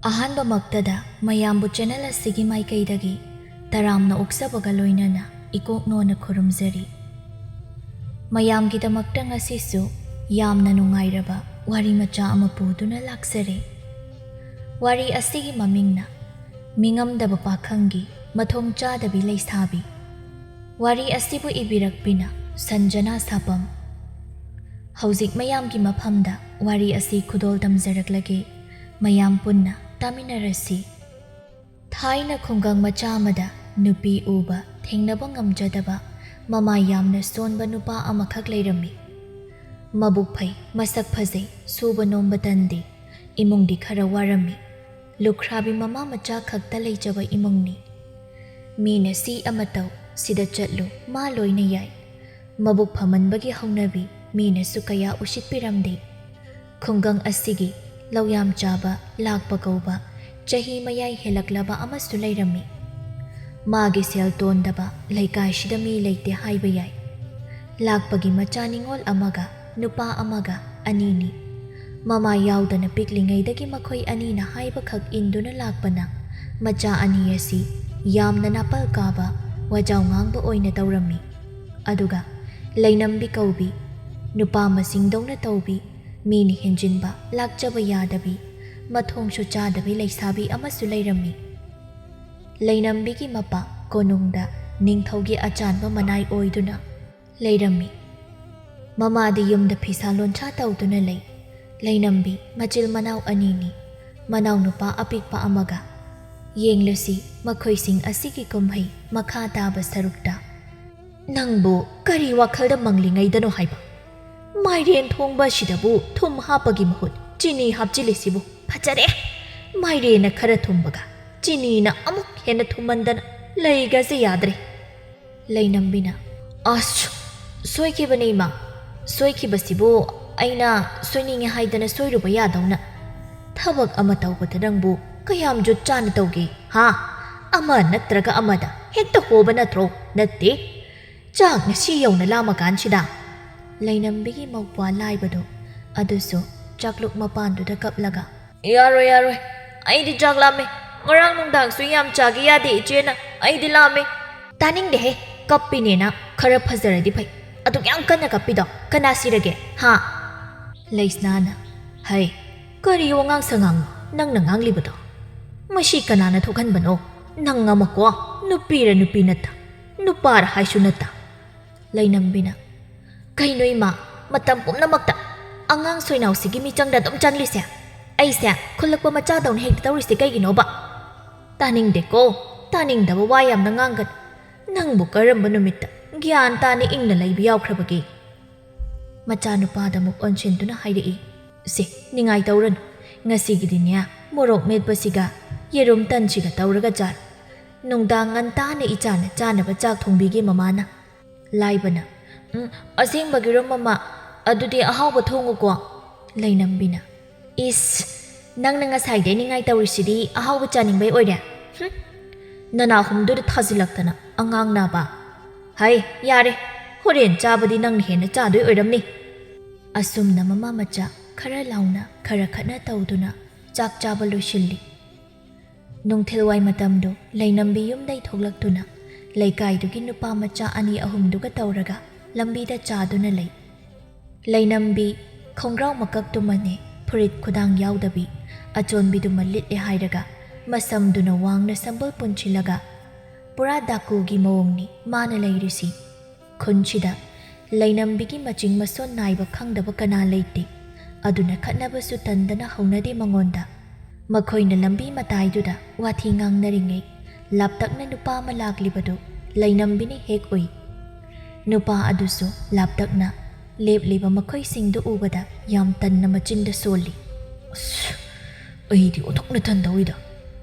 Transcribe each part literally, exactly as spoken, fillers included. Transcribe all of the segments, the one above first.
ꯑꯍꯥꯟꯕꯃꯛꯇꯗ ꯃꯌꯥꯝꯕꯨ ꯆꯦꯅꯦꯜ ꯑꯁꯤꯒꯤ ꯃꯥꯏꯀꯩꯗꯒꯤ ꯇꯔꯥꯝꯅ ꯑꯣꯛꯆꯕꯒ ꯂꯣꯏꯅꯅ ꯏꯀꯣꯛꯅꯣꯅ ꯈꯨꯔꯨꯝꯖꯔꯤ꯫ ꯃꯌꯥꯝꯒꯤꯗꯃꯛꯇ ꯉꯁꯤꯁꯨ ꯌꯥꯝꯅ ꯅꯨꯡꯉꯥꯏꯔꯕ ꯋꯥꯔꯤ ꯃꯆꯥ ꯑꯃ ꯄꯨꯗꯨꯅ ꯂꯥꯛꯆꯔꯦ꯫ ꯋꯥꯔꯤ ꯑꯁꯤꯒꯤ ꯃꯃꯤꯡꯅ ꯃꯤꯉꯝꯗꯕ ꯄꯥꯈꯪꯒꯤ ꯃꯊꯣꯡ ꯆꯥꯗꯕꯤ ꯂꯩꯁꯥꯕꯤ꯫ ꯋꯥꯔꯤ ꯑꯁꯤꯕꯨ ꯏꯕꯤꯔꯛꯄꯤꯅ ꯁꯟꯖꯅꯥ ꯁꯥꯄꯝ꯫ ꯍꯧꯖꯤꯛ ꯃꯌꯥꯝꯒꯤ ꯃꯐꯝꯗ ꯋꯥꯔꯤ ꯑꯁꯤ ꯈꯨꯗꯣꯜ ꯇꯝꯖꯔꯛꯂꯒꯦ꯫ ꯃꯌꯥꯝ ꯄꯨꯟꯅ ꯇꯥꯃꯤꯟꯅꯔꯁꯤ꯫ ꯊꯥꯏꯅ ꯈꯨꯡꯒꯪ ꯃꯆꯥ ꯑꯃꯗ ꯅꯨꯄꯤ ꯎꯕ ꯊꯦꯡꯅꯕ ꯉꯝꯖꯗꯕ, ꯃꯃꯥ ꯌꯥꯝꯅ ꯁꯣꯟꯕ ꯅꯨꯄꯥ ꯑꯃꯈꯛ ꯂꯩꯔꯝꯃꯤ꯫ ꯃꯕꯨꯛ ꯐꯩ, ꯃꯁꯛ ꯐꯖꯩ, ꯁꯨꯕ ꯅꯣꯝꯕ ꯇꯟꯗꯦ꯫ ꯏꯃꯨꯡꯗꯤ ꯈꯔ ꯋꯥꯔꯝꯃꯤ꯫ ꯂꯨꯈ꯭ꯔꯥꯕꯤ ꯃꯃꯥ ꯃꯆꯥ ꯈꯛꯇ ꯂꯩꯖꯕ ꯏꯃꯨꯡꯅꯤ꯫ ꯃꯤꯅ ꯁꯤ ꯑꯃ ꯇꯧ, ꯁꯤꯗ ꯆꯠꯂꯨ, ꯃꯥ ꯂꯣꯏꯅ ꯌꯥꯏ꯫ ꯃꯕꯨꯛ ꯐꯃꯟꯕꯒꯤ ꯍꯧꯅꯕꯤ ꯃꯤꯅꯁꯨ ꯀꯌꯥ ꯎꯁꯤꯠꯄꯤꯔꯝꯗꯦ꯫ ꯈꯨꯡꯒꯪ ꯑꯁꯤꯒꯤ ꯂꯧ ꯌꯥꯝ ꯆꯥꯕ, ꯂꯥꯛꯄ ꯀꯧꯕ, ꯆꯍꯤ ꯃꯌꯥꯏ ꯍꯦꯜꯂꯛꯂꯕ ꯑꯃꯁꯨ ꯂꯩꯔꯝꯃꯤ꯫ ꯃꯥꯒꯤ ꯁꯦꯜ ꯇꯣꯟꯗꯕ ꯂꯩꯀꯥꯏꯁꯤꯗ ꯃꯤ ꯂꯩꯇꯦ ꯍꯥꯏꯕ ꯌꯥꯏ꯫ ꯂꯥꯛꯄꯒꯤ ꯃꯆꯥ ꯅꯤꯉꯣꯜ ꯑꯃꯒ ꯅꯨꯄꯥ ꯑꯃꯒ ꯑꯅꯤꯅꯤ꯫ ꯃꯃꯥ ꯌꯥꯎꯗꯅ ꯄꯤꯛꯂꯤꯉꯩꯗꯒꯤ ꯃꯈꯣꯏ ꯑꯅꯤꯅ ꯍꯥꯏꯕꯈꯛ ꯏꯟꯗꯨꯅ ꯂꯥꯛꯄꯅ ꯃꯆꯥ ꯑꯅꯤ ꯑꯁꯤ ꯌꯥꯝꯅ ꯅꯥꯄꯜ ꯀꯥꯕ, ꯋꯥꯖꯥꯎ ꯉꯥꯡꯕ ꯑꯣꯏꯅ ꯇꯧꯔꯝꯃꯤ꯫ ꯑꯗꯨꯒ ꯂꯩꯅꯝꯕꯤ ꯀꯧꯕꯤ, ꯅꯨꯄꯥ ꯃꯁꯤꯡꯗꯧꯅ ꯇꯧꯕꯤ, ꯃꯤꯅ ꯍꯦꯟꯖꯤꯟꯕ, ꯂꯥꯛꯆꯕ ꯌꯥꯗꯕꯤ, ꯃꯊꯣꯡꯁꯨ ꯆꯥꯗꯕꯤ ꯂꯩꯁꯥꯕꯤ ꯑꯃꯁꯨ ꯂꯩꯔꯝꯃꯤ꯫ ꯂꯩꯅꯝꯕꯤꯒꯤ ꯃꯄꯥ ꯀꯣꯅꯨꯡꯗ ꯅꯤꯡꯊꯧꯒꯤ ꯑꯆꯥꯟꯕ ꯃꯅꯥꯏ ꯑꯣꯏꯗꯨꯅ ꯂꯩꯔꯝꯃꯤ꯫ ꯃꯃꯥꯗꯤ ꯌꯨꯝꯗ ꯐꯤꯁꯥ ꯂꯣꯟꯁꯥ ꯇꯧꯗꯨꯅ ꯂꯩ꯫ ꯂꯩꯅꯝꯕꯤ ꯃꯆꯤꯜ ꯃꯅꯥꯎ ꯑꯅꯤꯅꯤ, ꯃꯅꯥꯎꯅꯨꯄꯥ ꯑꯄꯤꯛꯄ ꯑꯃꯒ꯫ ꯌꯦꯡꯂꯨꯁꯤ ꯃꯈꯣꯏꯁꯤꯡ ꯑꯁꯤꯒꯤ ꯀꯨꯝꯍꯩ ꯃꯈꯥ ꯇꯥꯕ ꯁꯔꯨꯛꯇ꯫ ꯅꯪꯕꯨ ꯀꯔꯤ ꯋꯥꯈꯜꯗ ꯃꯪꯂꯤꯉꯩꯗꯅꯣ ꯍꯥꯏꯕ? ꯃꯥꯏꯔꯦꯟ ꯊꯣꯡꯕ ꯑꯁꯤꯗꯕꯨ ꯊꯨꯝ ꯍꯥꯞꯄꯒꯤ ꯃꯍꯨꯠ ꯆꯤꯅꯤ ꯍꯥꯞꯆꯤꯜꯂꯤꯁꯤꯕꯨ? ꯐꯖꯔꯦ! ꯃꯥꯏꯔꯦꯟꯅ ꯈꯔ ꯊꯨꯝꯕꯒ ꯆꯤꯅꯤꯅ ꯑꯃꯨꯛ ꯍꯦꯟꯅ ꯊꯨꯝꯃꯟꯗꯅ ꯂꯩꯒꯁꯦ ꯌꯥꯗ꯭ꯔꯦ꯫ ꯂꯩꯅꯝꯕꯤꯅ, "ꯑꯁ, ꯁꯣꯏꯈꯤꯕꯅꯦ ꯏꯃꯥ꯫ ꯁꯣꯏꯈꯤꯕꯁꯤꯕꯨ ꯑꯩꯅ ꯁꯣꯏꯅꯤꯡꯉꯦ ꯍꯥꯏꯗꯅ ꯁꯣꯏꯔꯨꯕ ꯌꯥꯗꯧꯅ꯫ ꯊꯕꯛ ꯑꯃ ꯇꯧꯕꯗ ꯅꯪꯕꯨ ꯀꯌꯥꯝ ꯖꯨꯠ ꯆꯥꯅ ꯇꯧꯒꯦ, ꯍꯥ? ꯑꯃ ꯅꯠꯇ꯭ꯔꯒ ꯑꯃꯗ ꯍꯦꯛꯇ ꯍꯣꯕ ꯅꯠꯇ꯭ꯔꯣ? ꯅꯠꯇꯦ꯫ ꯆꯥꯛꯅ ꯁꯤ ꯌꯧꯅ ꯂꯥꯝꯃꯀꯥꯟꯁꯤꯗ?" ꯂꯩꯅꯝꯕꯤꯒꯤ ꯃꯧꯄ꯭ꯋꯥ ꯂꯥꯏꯕꯗꯣ ꯑꯗꯨꯁꯨ ꯆꯥꯛꯂꯨꯛ ꯃꯄꯥꯟꯗꯨꯗ ꯀꯞꯂꯒ, "ꯌꯥꯔꯣꯏ, ꯌꯥꯔꯣꯏ꯫ ꯑꯩꯗꯤ ꯆꯥꯛ ꯂꯥꯝꯃꯦ꯫ ꯉꯔꯥꯡ ꯅꯨꯡꯗꯥꯡꯁꯨ ꯌꯥꯝ ꯆꯥꯒꯦ ꯌꯥꯗꯦ ꯏꯆꯦꯅ꯫ ꯑꯩꯗꯤ ꯂꯥꯝꯃꯦ꯫ ꯇꯥꯅꯤꯡꯗꯦꯍꯦ꯫ ꯀꯞꯄꯤꯅꯦꯅ ꯈꯔ ꯐꯖꯔꯗꯤ ꯐꯩ꯫ ꯑꯗꯨꯛ ꯌꯥꯝ ꯀꯟꯅ ꯀꯞꯄꯤꯗꯣ ꯀꯅꯥ ꯁꯤꯔꯒꯦ? ꯍꯥ? ꯂꯩꯁꯅꯥꯅ, ꯍꯩ, ꯀꯔꯤ ꯋꯥꯉꯥꯡ ꯁꯉꯥꯡꯅꯣ ꯅꯪꯅ ꯉꯥꯡꯂꯤꯕꯗꯣ? ꯃꯁꯤ ꯀꯅꯥꯅ ꯊꯣꯛꯍꯟꯕꯅꯣ? ꯅꯪ ꯑꯃꯀꯣ, ꯅꯨꯄꯤꯔ ꯅꯨꯄꯤ ꯅꯠꯇ, ꯅꯨꯄꯥꯔ ꯍꯥꯏꯁꯨ ꯅꯠꯇ꯫ ꯂꯩꯅꯝꯕꯤꯅ, ꯀꯩꯅꯣ ꯏꯃꯥ, ꯃꯇꯝ ꯄꯨꯝꯅꯃꯛꯇ ꯑꯉꯥꯡ ꯁꯣꯏꯅꯥꯎꯁꯤꯒꯤ ꯃꯤꯆꯪꯗ ꯑꯗꯨꯝ ꯆꯪꯂꯤꯁꯦ? ꯑꯩꯁꯦ ꯈꯨꯜꯂꯛꯄ ꯃꯆꯥꯗꯧꯅ ꯍꯦꯛꯇ ꯇꯧꯔꯤꯁꯦ ꯀꯩꯒꯤꯅꯣꯕ? ꯇꯥꯅꯤꯡꯗꯦꯀꯣ, ꯇꯥꯅꯤꯡꯗꯕ ꯋꯥ ꯌꯥꯝꯅ ꯉꯥꯡꯒꯅꯨ꯫ ꯅꯪꯕꯨ ꯀꯔꯝꯕ ꯅꯨꯃꯤꯠꯇ ꯒ꯭ꯌꯥꯟ ꯇꯥꯅ ꯏꯪꯅ ꯂꯩꯕ ꯌꯥꯎꯈ꯭ꯔꯕꯒꯦ? ꯃꯆꯥꯅꯨꯄꯥꯗ ꯑꯃꯨꯛ ꯑꯣꯟꯁꯤꯟꯗꯨꯅ ꯍꯥꯏꯔꯛꯏ, ꯁꯦ, ꯅꯤꯡꯉꯥꯏ ꯇꯧꯔꯅꯨ꯫ ꯉꯁꯤꯒꯤꯗꯤꯅꯦ, ꯃꯣꯔꯣꯛ ꯃꯦꯠꯄꯁꯤꯒ ꯌꯦꯔꯨꯝ ꯇꯟꯁꯤꯒ ꯇꯧꯔꯒ ꯆꯥꯔꯣ꯫ ꯅꯨꯡꯗꯥꯡ ꯉꯟꯇꯥꯅ ꯏꯆꯥꯅ ꯆꯥꯅꯕ ꯆꯥꯛ ꯊꯣꯡꯕꯤꯒꯦ ꯃꯃꯥꯅ꯫ ꯂꯥꯏꯕꯅ, ꯎꯝ, ꯑꯁꯦꯡꯕꯒꯤꯔꯣ ꯃꯃꯥ? ꯑꯗꯨꯗꯤ ꯑꯍꯥꯎꯕ ꯊꯣꯡꯉꯨꯀꯣ꯫ ꯂꯩꯅꯝꯕꯤꯅ, ꯏꯁ, ꯅꯪꯅ ꯉꯁꯥꯏꯗꯩ ꯅꯤꯡꯉꯥꯏ ꯇꯧꯔꯤꯁꯤꯗꯤ ꯑꯍꯥꯎꯕ ꯆꯥꯅꯤꯡꯕꯩ ꯑꯣꯏꯔꯦ? ꯍꯨꯝ, ꯅꯅꯥꯍꯨꯝꯗꯨꯗ ꯊꯥꯖꯤꯜꯂꯛꯇꯅ ꯑꯉꯥꯡ ꯅꯥꯕ꯫ ꯍꯩ, ꯌꯥꯔꯦ, ꯍꯣꯔꯦꯟ ꯆꯥꯕꯗꯤ ꯅꯪꯅ ꯍꯦꯟꯅ ꯆꯥꯗꯣꯏ ꯑꯣꯏꯔꯝꯅꯤ꯫ ꯑꯁꯨꯝꯅ ꯃꯃꯥ ꯃꯆꯥ ꯈꯔ ꯂꯥꯎꯅ ꯈꯔ ꯈꯠꯅ ꯇꯧꯗꯨꯅ ꯆꯥꯛ ꯆꯥꯕ ꯂꯣꯏꯁꯤꯜꯂꯤ꯫ ꯅꯨꯡꯊꯤꯜꯋꯥꯏ ꯃꯇꯝꯗꯨ ꯂꯩꯅꯝꯕꯤ ꯌꯨꯝꯗꯩ ꯊꯣꯛꯂꯛꯇꯨꯅ ꯂꯩꯀꯥꯏꯗꯨꯒꯤ ꯅꯨꯄꯥ ꯃꯆꯥ ꯑꯅꯤ ꯑꯍꯨꯝꯗꯨꯒ ꯇꯧꯔꯒ ꯂꯝꯕꯤꯗ ꯆꯥꯗꯨꯅ ꯂꯩ꯫ ꯂꯩꯅꯝꯕꯤ ꯈꯣꯡꯒ꯭ꯔꯥꯎ ꯃꯀꯛꯇꯨꯃꯅꯦ, ꯐꯨꯔꯤꯠ ꯈꯨꯗꯥꯡ ꯌꯥꯎꯗꯕꯤ ꯑꯆꯣꯟꯕꯤꯗꯨꯃ ꯂꯤꯠꯂꯦ ꯍꯥꯏꯔꯒ ꯃꯁꯝꯗꯨꯅ ꯋꯥꯡꯅ ꯁꯝꯕꯨꯜ ꯄꯨꯟꯁꯤꯜꯂꯒ ꯄꯨꯔꯥ ꯗꯥꯀꯨꯒꯤ ꯃꯑꯣꯡꯅꯤ ꯃꯥꯅ ꯂꯩꯔꯤꯁꯤ꯫ ꯈꯨꯟꯁꯤꯗ ꯂꯩꯅꯝꯕꯤꯒꯤ ꯃꯆꯤꯡ ꯃꯁꯣꯟ ꯅꯥꯏꯕ ꯈꯪꯗꯕ ꯀꯅꯥ ꯂꯩꯇꯦ꯫ ꯑꯗꯨꯅ ꯈꯠꯅꯕꯁꯨ ꯇꯟꯗꯅ ꯍꯧꯅꯗꯦ ꯃꯉꯣꯟꯗ꯫ ꯃꯈꯣꯏꯅ ꯂꯝꯕꯤ ꯃꯇꯥꯏꯗꯨꯗ ꯋꯥꯊꯤ ꯉꯥꯡꯅꯔꯤꯉꯩ ꯂꯥꯞꯇꯛꯅ ꯅꯨꯄꯥ ꯑꯃ ꯂꯥꯛꯂꯤꯕꯗꯨ ꯂꯩꯅꯝꯕꯤꯅ ꯍꯦꯛ ꯎꯏ꯫ ꯅꯨꯄꯥ ꯑꯗꯨꯁꯨ ꯂꯥꯞꯇꯛꯅ ꯂꯦꯞꯂꯤꯕ ꯃꯈꯣꯏꯁꯤꯡꯗꯨ ꯎꯕꯗ ꯌꯥꯝ ꯇꯟꯅ ꯃꯆꯤꯟꯗ ꯁꯣꯜꯂꯤ꯫ ꯑꯁ, ꯑꯩꯗꯤ ꯑꯣꯟꯊꯣꯛꯅ ꯇꯟꯗꯧꯔꯤꯗ꯫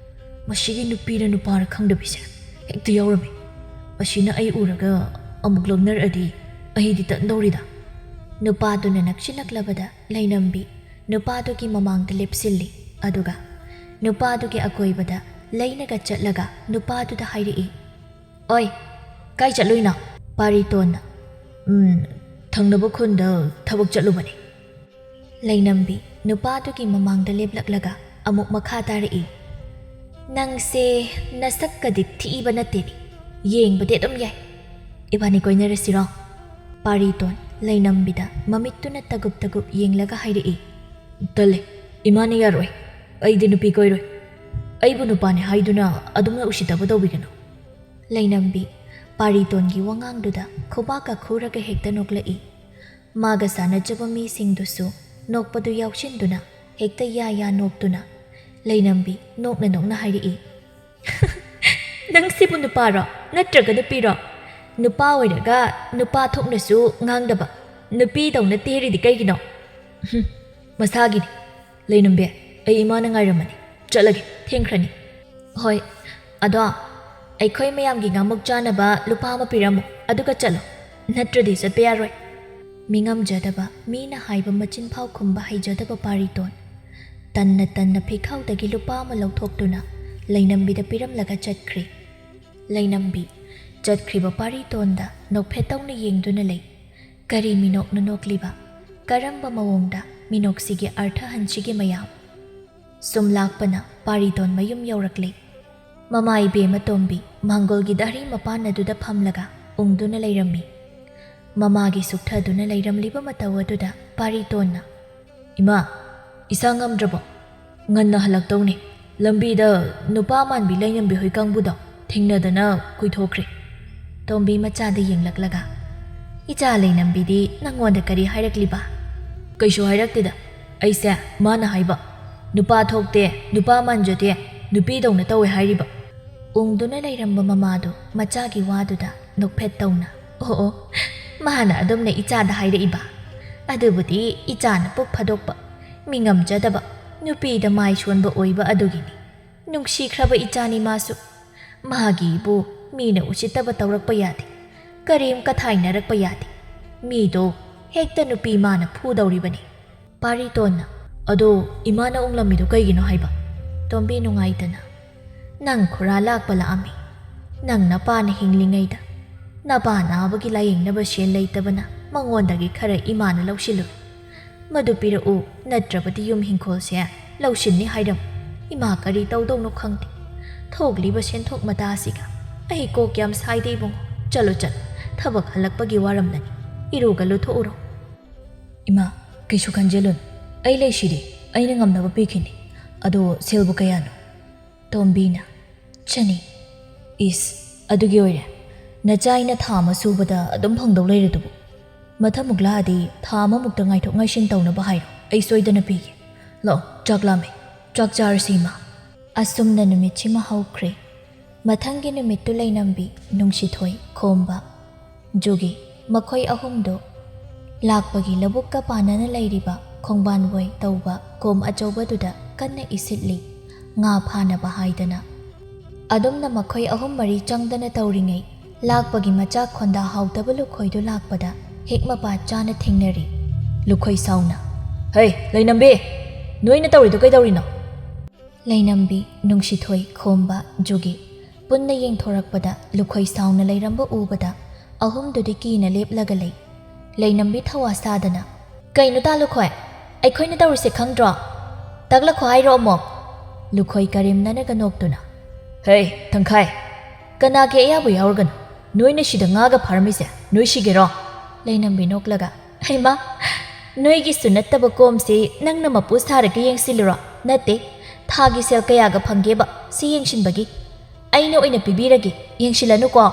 ꯃꯁꯤꯒꯤ ꯅꯨꯄꯤꯔ ꯅꯨꯄꯥꯔ ꯈꯪꯗꯕꯤꯁꯦ ꯍꯦꯛꯇ ꯌꯥꯎꯔꯝꯃꯤ꯫ ꯃꯁꯤꯅ ꯑꯩ ꯎꯔꯒ ꯑꯃꯨꯛ ꯂꯧꯅꯔꯛꯑꯗꯤ ꯑꯩꯗꯤ ꯇꯟꯗꯧꯔꯤꯗ꯫ ꯅꯨꯄꯥꯗꯨꯅ ꯅꯛꯁꯤꯜꯂꯛꯂꯕꯗ ꯂꯩꯅꯝꯕꯤ ꯅꯨꯄꯥꯗꯨꯒꯤ ꯃꯃꯥꯡꯗ ꯂꯦꯞꯁꯤꯜꯂꯤ꯫ ꯑꯗꯨꯒ ꯅꯨꯄꯥꯗꯨꯒꯤ ꯑꯀꯣꯏꯕꯗ ꯂꯩꯅꯒ ꯆꯠꯂꯒ ꯅꯨꯄꯥꯗꯨꯗ ꯍꯥꯏꯔꯛꯏ, ꯑꯣꯏ, ꯀꯥꯏ ꯆꯠꯂꯨꯏꯅꯣ? ꯄꯥꯔꯤꯇꯣꯟꯅ, ꯎꯝ, ꯊꯪꯅꯕ ꯈꯨꯟꯗ ꯊꯕꯛ ꯆꯠꯂꯨꯕꯅꯤ꯫ ꯂꯩꯅꯝꯕꯤ ꯅꯨꯄꯥꯗꯨꯒꯤ ꯃꯃꯥꯡꯗ ꯂꯦꯞꯂꯛꯂꯒ ꯑꯃꯨꯛ ꯃꯈꯥ ꯇꯥꯔꯛꯏ, "ꯅꯪꯁꯦ ꯅꯁꯛꯀꯗꯤ ꯊꯤꯕ ꯅꯠꯇꯦꯅꯦ, ꯌꯦꯡꯕꯗꯤ ꯑꯗꯨꯝ ꯌꯥꯏ꯫ ꯏꯕꯥꯅꯤ ꯀꯣꯏꯅꯔꯁꯤꯔꯣ?" ꯄꯥꯔꯤꯇꯣꯟ ꯂꯩꯅꯝꯕꯤꯗ ꯃꯃꯤꯠꯇꯨꯅ ꯇꯒꯨꯞ ꯇꯒꯨꯞ ꯌꯦꯡꯂꯒ ꯍꯥꯏꯔꯛꯏ, "ꯇꯜꯂꯦ, ꯏꯃꯥꯅ ꯌꯥꯔꯣꯏ꯫ ꯑꯩꯗꯤ ꯅꯨꯄꯤ ꯀꯣꯏꯔꯣꯏ꯫ ꯑꯩꯕꯨ ꯅꯨꯄꯥꯅꯦ ꯍꯥꯏꯗꯨꯅ ꯑꯗꯨꯝꯅ ꯎꯁꯤꯠꯇꯕ ꯇꯧꯕꯤꯒꯅꯨ꯫" ꯂꯩꯅꯝꯕꯤ ꯄꯥꯔꯤꯇꯣꯟꯒꯤ ꯋꯥꯉꯥꯡꯗꯨꯗ ꯈꯨꯕꯥꯛꯀ ꯈꯨꯔꯒ ꯍꯦꯛꯇ ꯅꯣꯛꯂꯛꯏ꯫ ꯃꯥꯒ ꯁꯥꯟꯅꯖꯕ ꯃꯤꯁꯤꯡꯗꯨꯁꯨ ꯅꯣꯛꯄꯗꯨ ꯌꯥꯎꯁꯤꯟꯗꯨꯅ ꯍꯦꯛꯇ ꯌꯥ ꯌꯥ ꯅꯣꯛꯇꯨꯅ ꯂꯩꯅꯝꯕꯤ ꯅꯣꯛꯅ ꯅꯣꯛꯅ ꯍꯥꯏꯔꯛꯏ, "ꯅꯪꯁꯤꯕꯨ ꯅꯨꯄꯥꯔꯣ ꯅꯠꯇ꯭ꯔꯒ ꯅꯨꯄꯤꯔꯣ? ꯅꯨꯄꯥ ꯑꯣꯏꯔꯒ ꯅꯨꯄꯥ ꯊꯣꯛꯅꯁꯨ ꯉꯥꯡꯗꯕ, ꯅꯨꯄꯤꯗꯧꯅ ꯇꯦꯔꯤꯗꯤ ꯀꯩꯒꯤꯅꯣ?" "ꯍꯨꯝ, ꯃꯁꯥꯒꯤꯅꯤ꯫ ꯂꯩꯅꯝꯕꯤ, ꯑꯩ ꯏꯃꯥꯅ ꯉꯥꯏꯔꯝꯃꯅꯤ꯫ ꯆꯠꯂꯒꯦ, ꯊꯦꯡꯈ꯭ꯔꯅꯤ꯫" "ꯍꯣꯏ, ꯑꯗꯣ ꯑꯩꯈꯣꯏ ꯃꯌꯥꯝꯒꯤ ꯉꯥꯃꯨꯛ ꯆꯥꯅꯕ ꯂꯨꯄꯥ ꯑꯃ ꯄꯤꯔꯝꯃꯨ, ꯑꯗꯨꯒ ꯆꯠꯂꯣ꯫ ꯅꯠꯇ꯭ꯔꯗꯤ ꯆꯠꯄ ꯌꯥꯔꯣꯏ꯫" ꯃꯤꯉꯝꯖꯗꯕ, ꯃꯤꯅ ꯍꯥꯏꯕ ꯃꯆꯤꯟ ꯐꯥꯎ ꯈꯨꯝꯕ ꯍꯩꯖꯗꯕ ꯄꯥꯔꯤꯇꯣꯟ ꯇꯟꯅ ꯇꯟꯅ ꯐꯤꯈꯥꯎꯗꯒꯤ ꯂꯨꯄꯥ ꯑꯃ ꯂꯧꯊꯣꯛꯇꯨꯅ ꯂꯩꯅꯝꯕꯤꯗ ꯄꯤꯔꯝꯂꯒ ꯆꯠꯈ꯭ꯔꯦ꯫ ꯂꯩꯅꯝꯕꯤ ꯆꯠꯈ꯭ꯔꯤꯕ ꯄꯥꯔꯤꯇꯣꯟꯗ ꯅꯣꯛꯐꯦꯠꯇꯧꯅ ꯌꯦꯡꯗꯨꯅ ꯂꯩ꯫ ꯀꯔꯤ ꯃꯤꯅꯣꯛꯅ ꯅꯣꯛꯂꯤꯕ? ꯀꯔꯝꯕ ꯃꯑꯣꯡꯗ ꯃꯤꯅꯣꯛꯁꯤꯒꯤ ꯑꯔꯊ ꯍꯟꯁꯤꯒꯦ ꯃꯌꯥꯝ? ꯁꯨꯝ ꯂꯥꯛꯄꯅ ꯄꯥꯔꯤꯇꯣꯟ ꯃꯌꯨꯝ ꯌꯧꯔꯛꯂꯦ꯫ ꯃꯃꯥ ꯏꯕꯦꯝꯃ ꯇꯣꯝꯕꯤ ꯃꯥꯡꯒꯣꯜꯒꯤ ꯗꯥꯔꯤ ꯃꯄꯥꯟ ꯑꯗꯨꯗ ꯐꯝꯂꯒ ꯎꯪꯗꯨꯅ ꯂꯩꯔꯝꯃꯤ꯫ ꯃꯃꯥꯒꯤ ꯁꯨꯛꯊꯗꯨꯅ ꯂꯩꯔꯝꯂꯤꯕ ꯃꯇꯧ ꯑꯗꯨꯗ ꯄꯥꯔꯤꯇꯣꯟꯅ, "ꯏꯃꯥ, ꯏꯁꯥ ꯉꯝꯗ꯭ꯔꯕꯣ? ꯉꯟꯅ ꯍꯜꯂꯛꯇꯧꯅꯦ꯫ ꯂꯝꯕꯤꯗ ꯅꯨꯄꯥ ꯃꯥꯟꯕꯤ ꯂꯩꯅꯝꯕꯤ ꯍꯣꯏ ꯀꯥꯡꯕꯨꯗꯣ ꯊꯦꯡꯅꯗꯅ ꯀꯨꯏꯊꯣꯛꯈ꯭ꯔꯦ꯫" ꯇꯣꯝꯕꯤ ꯃꯆꯥꯗ ꯌꯦꯡꯂꯛꯂꯒ, "ꯏꯆꯥ ꯂꯩꯅꯝꯕꯤꯗꯤ ꯅꯪꯉꯣꯟꯗ ꯀꯔꯤ ꯍꯥꯏꯔꯛꯂꯤꯕ?" "ꯀꯩꯁꯨ ꯍꯥꯏꯔꯛꯇꯦꯗ꯫ ꯑꯩꯁꯦ ꯃꯥꯅ ꯍꯥꯏꯕ, ꯅꯨꯄꯥ ꯊꯣꯛꯇꯦ, ꯅꯨꯄꯥ ꯃꯥꯟꯖꯗꯦ, ꯅꯨꯄꯤꯗꯧꯅ ꯇꯧꯋꯦ ꯍꯥꯏꯔꯤꯕ꯫" ꯎꯪꯗꯨꯅ ꯂꯩꯔꯝꯕ ꯃꯃꯥꯗꯨ ꯃꯆꯥꯒꯤ ꯋꯥꯗꯨꯗ ꯅꯣꯛꯐꯦꯠ ꯇꯧꯅ, "ꯑꯣ ꯑꯣ, ꯃꯥꯅ ꯑꯗꯨꯝꯅ ꯏꯆꯥꯗ ꯍꯥꯏꯔꯛꯏꯕ? ꯑꯗꯨꯕꯨꯗꯤ ꯏꯆꯥꯅ ꯄꯨꯛ ꯐꯥꯗꯣꯛꯄ, ꯃꯤ ꯉꯝꯖꯗꯕ, ꯅꯨꯄꯤꯗ ꯃꯥꯏ ꯁꯣꯟꯕ ꯑꯣꯏꯕ ꯑꯗꯨꯒꯤꯅꯤ꯫ ꯅꯨꯡꯁꯤꯈ꯭ꯔꯕ ꯏꯆꯥꯅꯤ ꯃꯥꯁꯨ꯫ ꯃꯥꯒꯤ ꯏꯕꯨ ꯃꯤꯅ ꯎꯁꯤꯠꯇꯕ ꯇꯧꯔꯛꯄ ꯌꯥꯗꯦ, ꯀꯔꯤꯝ ꯀꯊꯥꯏꯅꯔꯛꯄ ꯌꯥꯗꯦ꯫ ꯃꯤꯗꯣ ꯍꯦꯛꯇ ꯅꯨꯄꯤ ꯃꯥꯅ ꯐꯨꯗꯧꯔꯤꯕꯅꯤ꯫" ꯄꯥꯔꯤꯇꯣꯟꯅ, "ꯑꯗꯣ ꯏꯃꯥꯅ ꯎꯪꯂꯝꯃꯤꯗꯣ ꯀꯩꯒꯤꯅꯣ ꯍꯥꯏꯕ?" ꯇꯣꯝꯕꯤ ꯅꯨꯡꯉꯥꯏꯇꯅ, "ꯅꯪ ꯈꯨꯔꯥ ꯂꯥꯛꯄ ꯂꯥꯛꯑꯝꯃꯤ꯫ ꯅꯪ ꯅꯄꯥꯅ ꯍꯤꯡꯂꯤꯉꯩꯗ ꯅꯄꯥ ꯅꯥꯕꯒꯤ ꯂꯥꯌꯦꯡꯅꯕ ꯁꯦꯜ ꯂꯩꯇꯕꯅ ꯃꯉꯣꯟꯗꯒꯤ ꯈꯔ ꯏꯃꯥꯅ ꯂꯧꯁꯤꯜꯂꯨꯏ꯫ ꯃꯗꯨ ꯄꯤꯔꯛꯎ, ꯅꯠꯇ꯭ꯔꯕꯗꯤ ꯌꯨꯝ ꯍꯤꯡꯈꯣꯜꯁꯦ ꯂꯧꯁꯤꯟꯅꯤ ꯍꯥꯏꯔꯝ꯫ ꯏꯃꯥ, ꯀꯔꯤ ꯇꯧꯗꯧꯅꯣ ꯈꯪꯗꯦ꯫ ꯊꯣꯛꯂꯤꯕ ꯁꯦꯟꯊꯣꯛ ꯃꯇꯥ ꯑꯁꯤꯒ ꯑꯩ ꯀꯣꯛ ꯌꯥꯝ ꯁꯥꯏꯗ ꯏꯕꯨꯡꯉꯣ꯫ ꯆꯠꯂꯣ ꯆꯠꯂꯣ, ꯊꯕꯛ ꯍꯜꯂꯛꯄꯒꯤ ꯋꯥꯔꯝꯂꯅꯤ꯫ ꯏꯔꯨꯒ ꯂꯨꯊꯣꯛꯎꯔꯣ꯫ ꯏꯃꯥ, ꯀꯩꯁꯨ ꯈꯟꯖꯤꯜꯂꯨꯅꯨ꯫ ꯑꯩ ꯂꯩꯁꯤꯗꯤ꯫ ꯑꯩꯅ ꯉꯝꯅꯕ ꯄꯤꯈꯤꯅꯤ꯫ ꯑꯗꯣ ꯁꯦꯜꯕꯨ ꯀꯌꯥꯅꯣ? ꯇꯣꯝꯕꯤꯅ, "ꯆꯅꯤ"꯫ "ꯏꯁ, ꯑꯗꯨꯒꯤ ꯑꯣꯏꯔꯦ꯫ ꯅꯆꯥ ꯑꯩꯅ ꯊꯥ ꯑꯃ ꯁꯨꯕꯗ ꯑꯗꯨꯝ ꯐꯪꯗꯧ ꯂꯩꯔꯗꯨꯕꯨ꯫ ꯃꯊꯪꯃꯨꯛ ꯂꯥꯛꯑꯗꯤ ꯊꯥ ꯑꯃꯃꯨꯛꯇ ꯉꯥꯏꯊꯣꯛ ꯉꯥꯏꯁꯤꯟ ꯇꯧꯅꯕ ꯍꯥꯏꯔꯣ꯫ ꯑꯩ ꯁꯣꯏꯗꯅ ꯄꯤꯒꯦ꯫ ꯂꯥꯛꯑꯣ, ꯆꯥꯛ ꯂꯥꯝꯃꯦ꯫ ꯆꯥꯛ ꯆꯥꯔꯁꯤ, ꯏꯃꯥ"꯫ ꯑꯁꯨꯝꯅ ꯅꯨꯃꯤꯠꯁꯤꯃ ꯍꯧꯈ꯭ꯔꯦ꯫ ꯃꯊꯪꯒꯤ ꯅꯨꯃꯤꯠꯇꯨ ꯂꯩꯅꯝꯕꯤ, ꯅꯨꯡꯁꯤꯊꯣꯏ, ꯈꯣꯝꯕ, ꯖꯨꯒꯤ, ꯃꯈꯣꯏ ꯑꯍꯨꯝꯗꯨ ꯂꯥꯛꯄꯒꯤ ꯂꯧꯕꯨꯛꯀ ꯄꯥꯟꯅꯅ ꯂꯩꯔꯤꯕ ꯈꯣꯡꯕꯥꯟꯋꯣꯏ ꯇꯧꯕ ꯀꯣꯝ ꯑꯆꯧꯕꯗꯨꯗ ꯀꯟꯅ ꯏꯁꯤꯠꯂꯤ, ꯉꯥ ꯐꯥꯅꯕ ꯍꯥꯏꯗꯅ꯫ ꯑꯗꯨꯝꯅ ꯃꯈꯣꯏ ꯑꯍꯨꯝ ꯃꯔꯤ ꯆꯪꯗꯅ ꯇꯧꯔꯤꯉꯩ, ꯂꯥꯛꯄꯒꯤ ꯃꯆꯥꯛ ꯈꯣꯟꯗꯥ ꯍꯥꯎꯇꯕ ꯂꯨꯈꯣꯏꯗꯨ ꯂꯥꯛꯄꯗ ꯍꯦꯛ ꯃꯄꯥ ꯆꯥꯅ ꯊꯦꯡꯅꯔꯤ꯫ ꯂꯨꯈꯣꯏ ꯁꯥꯎꯅ, "ꯍꯩ, ꯂꯩꯅꯝꯕꯤ, ꯅꯣꯏꯅ ꯇꯧꯔꯤꯗꯣ ꯀꯩꯗꯧꯔꯤꯅꯣ?" ꯂꯩꯅꯝꯕꯤ, ꯅꯨꯡꯁꯤꯊꯣꯏ, ꯈꯣꯝꯕ, ꯖꯨꯒꯤ ꯄꯨꯟꯅ ꯌꯦꯡꯊꯣꯔꯛꯄꯗ ꯂꯨꯈꯣꯏ ꯁꯥꯎꯅ ꯂꯩꯔꯝꯕ ꯎꯕꯗ ꯑꯍꯨꯝꯗꯨꯗꯤ ꯀꯤꯅ ꯂꯦꯞꯂꯒ ꯂꯩ꯫ ꯂꯩꯅꯝꯕꯤ ꯊꯋꯥ ꯁꯥꯗꯅ, "ꯀꯩꯅꯣ ꯇꯥ ꯂꯨꯈꯣꯏ? ꯑꯩꯈꯣꯏꯅ ꯇꯧꯔꯤꯁꯦ ꯈꯪꯗ꯭ꯔꯣ? ꯇꯥꯛꯂꯛꯈꯣ ꯍꯥꯏꯔꯣ ꯑꯃꯨꯛ?" ꯂꯨꯈꯣꯏ ꯀꯔꯦꯝꯅꯅꯒ ꯅꯣꯛꯇꯨꯅ, "ꯍꯦ, ꯇꯪꯈꯥꯏ! ꯀꯅꯥꯒꯤ ꯑꯌꯥꯕ ꯌꯥꯎꯔꯒꯅꯣ? ꯅꯣꯏꯅ ꯁꯤꯗ ꯉꯥꯒ ꯐꯥꯔꯝꯃꯤꯁꯦ ꯅꯣꯏ ꯁꯤꯒꯦꯔꯣ?" ꯂꯩꯅꯝꯕꯤ ꯅꯣꯛꯂꯒ, "ꯍꯩꯃꯥ, ꯅꯣꯏꯒꯤꯁꯨ ꯅꯠꯇꯕ ꯀꯣꯝꯁꯤ ꯅꯪꯅ ꯃꯄꯨ ꯁꯥꯔꯒ ꯌꯦꯡꯁꯤꯜꯂꯤꯔꯣ? ꯅꯠꯇꯦ, ꯊꯥꯒꯤ ꯁꯦꯜ ꯀꯌꯥꯒ ꯐꯪꯒꯦꯕ ꯁꯤ ꯌꯦꯡꯁꯤꯟꯕꯒꯤ꯫ ꯑꯩꯅ ꯑꯣꯏꯅ ꯄꯤꯕꯤꯔꯒꯦ, ꯌꯦꯡꯁꯤꯜꯂꯅꯨꯀꯣ"꯫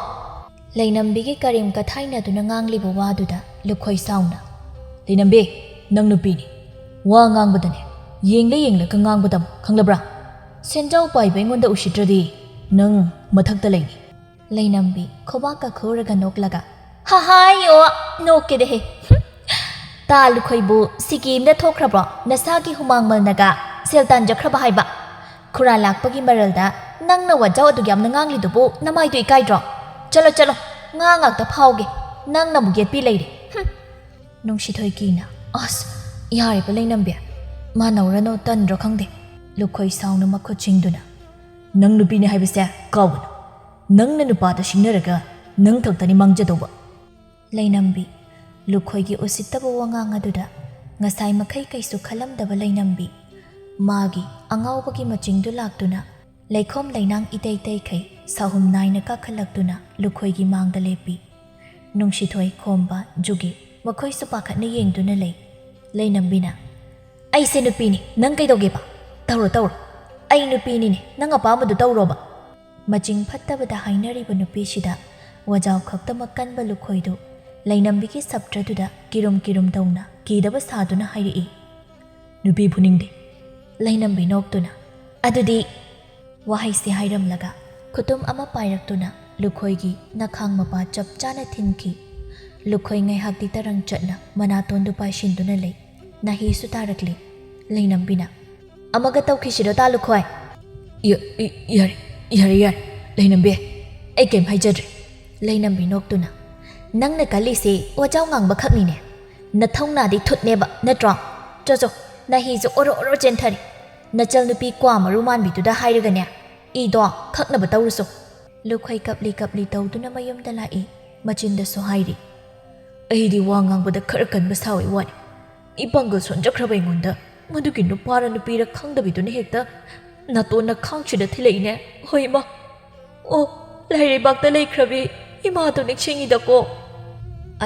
ꯂꯩꯅꯝꯕꯤꯒꯤ ꯀꯔꯦꯝ ꯀꯊꯥꯏꯅꯗꯨꯅ ꯉꯥꯡꯂꯤꯕ ꯋꯥꯗꯨꯗ ꯂꯨꯈꯣꯏ ꯁꯥꯎꯅ, "ꯂꯩꯅꯝꯕꯤ, ꯅꯪ ꯅꯨꯄꯤꯅꯤ꯫ ꯋꯥ ꯉꯥꯡꯕꯗꯅꯦ, ꯌꯦꯡꯂ ꯌꯦꯡꯂꯒ ꯉꯥꯡꯕ ꯇꯝꯃꯨ, ꯈꯪꯂꯕ꯭ꯔꯥ? ꯁꯦꯟꯖꯥꯎ ꯄꯥꯏꯕ ꯑꯩꯉꯣꯟꯗ ꯎꯁꯤꯠꯇ꯭ꯔꯗꯤ ꯅꯪ ꯃꯊꯛꯇ ꯂꯩꯅꯤ"꯫ ꯂꯩꯅꯝꯕꯤ ꯈꯨꯕꯥꯛꯀ ꯈꯨꯔꯒ ꯅꯣꯛꯂꯒ, "ꯍꯥ ꯍꯥꯏꯌꯣ, ꯅꯣꯛꯀꯦꯗꯦꯍꯦ꯫ ꯍꯨꯝ꯫ ꯇꯥ ꯂꯨꯈꯣꯏꯕꯨ ꯁꯤꯀꯤ ꯑꯃꯗ ꯊꯣꯛꯈ꯭ꯔꯕ꯭ꯔꯣ? ꯅꯁꯥꯒꯤ ꯍꯨꯃꯥꯡ ꯃꯜꯅꯒ ꯁꯦꯜ ꯇꯥꯟꯖꯈ꯭ꯔꯕ ꯍꯥꯏꯕ? ꯈꯨꯔꯥ ꯂꯥꯛꯄꯒꯤ ꯃꯔꯜꯗ ꯅꯪꯅ ꯋꯥꯖꯥꯎ ꯑꯗꯨꯛ ꯌꯥꯝꯅ ꯉꯥꯡꯂꯤꯗꯨꯕꯨ ꯅꯃꯥꯏꯗꯨ ꯏꯀꯥꯏꯗ꯭ꯔꯣ? ꯆꯠꯂꯣ, ꯆꯠꯂꯣ, ꯉꯥ ꯉꯥꯛꯇ ꯐꯥꯎꯒꯦ꯫ ꯅꯪꯅ ꯑꯃꯨꯛ ꯌꯦꯠꯄꯤ ꯂꯩꯔꯦ꯫ ꯍꯨꯝ"꯫ ꯅꯨꯡꯁꯤꯊꯣꯏ ꯀꯤꯅ, "ꯑꯁ, ꯌꯥꯔꯦꯕ ꯂꯩꯅꯝꯕꯤ, ꯃꯥꯟꯅꯧꯔꯅꯨ, ꯇꯟꯗ꯭ꯔꯣ ꯈꯪꯗꯦ"꯫ ꯂꯨꯈꯣꯏ ꯁꯥꯎꯅ ꯃꯈꯨꯠ ꯆꯤꯡꯗꯨꯅ, "ꯅꯪ ꯅꯨꯄꯤꯅꯦ ꯍꯥꯏꯕꯁꯦ ꯀꯥꯎꯒꯅꯨ꯫ ꯅꯪꯅ ꯅꯨꯄꯥꯗ ꯁꯤꯡꯅꯔꯒ ꯅꯪ ꯈꯛꯇꯅꯤ ꯃꯥꯡꯖꯗꯧꯕ"꯫ ꯂꯩꯅꯝꯕꯤ, ꯂꯨꯈꯣꯏꯒꯤ ꯎꯁꯤꯠꯇꯕ ꯋꯥꯉꯥꯡ ꯑꯗꯨꯗ ꯉꯁꯥꯏ ꯃꯈꯩ ꯀꯩꯁꯨ ꯈꯜꯂꯝꯗꯕ ꯂꯩꯅꯝꯕꯤ, ꯃꯥꯒꯤ ꯑꯉꯥꯎꯕꯒꯤ ꯃꯆꯤꯡꯗꯨ ꯂꯥꯛꯇꯨꯅ ꯂꯩꯈꯣꯝ ꯂꯩꯅꯥꯡ ꯏꯇꯩ ꯇꯩꯈꯩ ꯁꯥꯍꯨꯝ ꯅꯥꯏꯅ ꯀꯥꯈꯠꯂꯛꯇꯨꯅ ꯂꯨꯈꯣꯏꯒꯤ ꯃꯥꯡꯗ ꯂꯦꯞꯄꯤ꯫ ꯅꯨꯡꯁꯤꯊꯣꯏ, ꯈꯣꯝꯕ, ꯖꯨꯒꯤ ꯃꯈꯣꯏꯁꯨ ꯄꯥꯈꯠꯅ ꯌꯦꯡꯗꯨꯅ ꯂꯩ꯫ ꯂꯩꯅꯝꯕꯤꯅ, "ꯑꯩꯁꯦ ꯅꯨꯄꯤꯅꯤ, ꯅꯪ ꯀꯩꯗꯧꯒꯦꯕ? ꯇꯧꯔꯣ, ꯇꯧꯔꯣ꯫ ꯑꯩ ꯅꯨꯄꯤꯅꯤꯅꯦ, ꯅꯪ ꯑꯄꯥꯝꯕꯗꯨ ꯇꯧꯔꯣꯕ꯫" ꯃꯆꯤꯡ ꯐꯠꯇꯕꯗ ꯍꯥꯏꯅꯔꯤꯕ ꯅꯨꯄꯤꯁꯤꯗ ꯋꯥꯖꯥꯎ ꯈꯛꯇꯃꯛ ꯀꯟꯕ ꯂꯨꯈꯣꯏꯗꯨ ꯂꯩꯅꯝꯕꯤꯒꯤ ꯁꯞꯇ꯭ꯔꯗꯨꯗ ꯀꯤꯔꯨꯝ ꯀꯤꯔꯨꯝ ꯇꯧꯅ ꯀꯤꯗꯕ ꯁꯥꯗꯨꯅ ꯍꯥꯏꯔꯛꯏ꯫ "ꯅꯨꯄꯤ ꯐꯨꯅꯤꯡꯗꯦ꯫" ꯂꯩꯅꯝꯕꯤ ꯅꯣꯛꯇꯨꯅ, "ꯑꯗꯨꯗꯤ" ꯋꯥꯍꯩꯁꯤ ꯍꯥꯏꯔꯝꯂꯒ ꯈꯨꯇꯨꯝ ꯑꯃ ꯄꯥꯏꯔꯛꯇꯨꯅ ꯂꯨꯈꯣꯏꯒꯤ ꯅꯈꯥꯡ ꯃꯄꯥ ꯆꯞ ꯆꯥꯅ ꯊꯤꯟꯈꯤ꯫ ꯂꯨꯈꯣꯏ ꯉꯥꯏꯍꯥꯛꯇꯤ ꯇꯔꯪ ꯆꯠꯅ ꯃꯅꯥꯇꯣꯟꯗꯨ ꯄꯥꯏꯁꯤꯟꯗꯨꯅ ꯂꯩ꯫ ꯅꯥꯍꯤꯁꯨ ꯇꯥꯔꯛꯂꯦ꯫ ꯂꯩꯅꯝꯕꯤꯅ, "ꯑꯃꯒ ꯇꯧꯈꯤꯁꯤꯔꯣ ꯇꯥ ꯂꯨꯈꯣꯏ?" "ꯌꯥ-, ꯏ-, ꯌꯥꯔꯦ, ꯌꯥꯔꯦ, ꯌꯥꯔꯦ, ꯂꯩꯅꯝꯕꯤ, ꯑꯩ ꯀꯩꯝ ꯍꯥꯏꯖꯗ꯭ꯔꯦ꯫" ꯂꯩꯅꯝꯕꯤ ꯅꯣꯛꯇꯨꯅ, "ꯅꯪꯅ ꯀꯜꯂꯤꯁꯦ ꯋꯥꯖꯥꯎ ꯉꯥꯡꯕ ꯈꯛꯅꯤꯅꯦ꯫ ꯅꯊꯧꯅꯥꯗꯤ ꯊꯨꯠꯅꯦꯕ, ꯅꯠꯇ꯭ꯔꯣ? ꯆꯣ, ꯆꯣ, ꯅꯥꯍꯤꯁꯨ ꯑꯣꯔꯣ ꯑꯣꯔꯣ ꯆꯦꯟꯊꯔꯦ꯫ ꯅꯆꯜ ꯅꯨꯄꯤ ꯀ꯭ꯋꯥ ꯃꯔꯨ ꯃꯥꯟꯕꯤꯗꯨꯗ ꯍꯥꯏꯔꯒꯅꯦ, ꯏꯗꯣ ꯈꯛꯅꯕ ꯇꯧꯔꯨꯁꯣ꯫" ꯂꯨꯈꯣꯏ ꯀꯞꯂꯤ ꯀꯞꯂꯤ ꯇꯧꯗꯨꯅ ꯃꯌꯨꯝꯗ ꯂꯥꯛꯏ꯫ ꯃꯆꯤꯟꯗꯁꯨ ꯍꯥꯏꯔꯤ, "ꯑꯩꯗꯤ ꯋꯥ ꯉꯥꯡꯕꯗ ꯈꯔ ꯀꯟꯕ ꯁꯥꯕꯩ ꯋꯥꯅꯤ꯫ ꯏꯄꯥꯡꯒꯜ ꯁꯣꯟꯖꯈ꯭ꯔꯕ ꯑꯩꯉꯣꯟꯗ ꯃꯗꯨꯒꯤ ꯅꯨꯄꯥꯔ ꯅꯨꯄꯤꯔ ꯈꯪꯗꯕꯤꯗꯨꯅ ꯍꯦꯛꯇ ꯅꯥꯇꯣꯟꯅ ꯈꯥꯡꯁꯤꯗ ꯊꯤꯜꯂꯛꯏꯅꯦ꯫ ꯍꯣꯏ, ꯏꯃꯥ꯫ ꯑꯣ, ꯂꯥꯏꯔꯩꯕꯥꯛꯇ ꯂꯩꯈ꯭ꯔꯕꯤ ꯏꯃꯥꯗꯣ ꯅꯤꯡꯁꯤꯡꯉꯤꯗꯀꯣ꯫"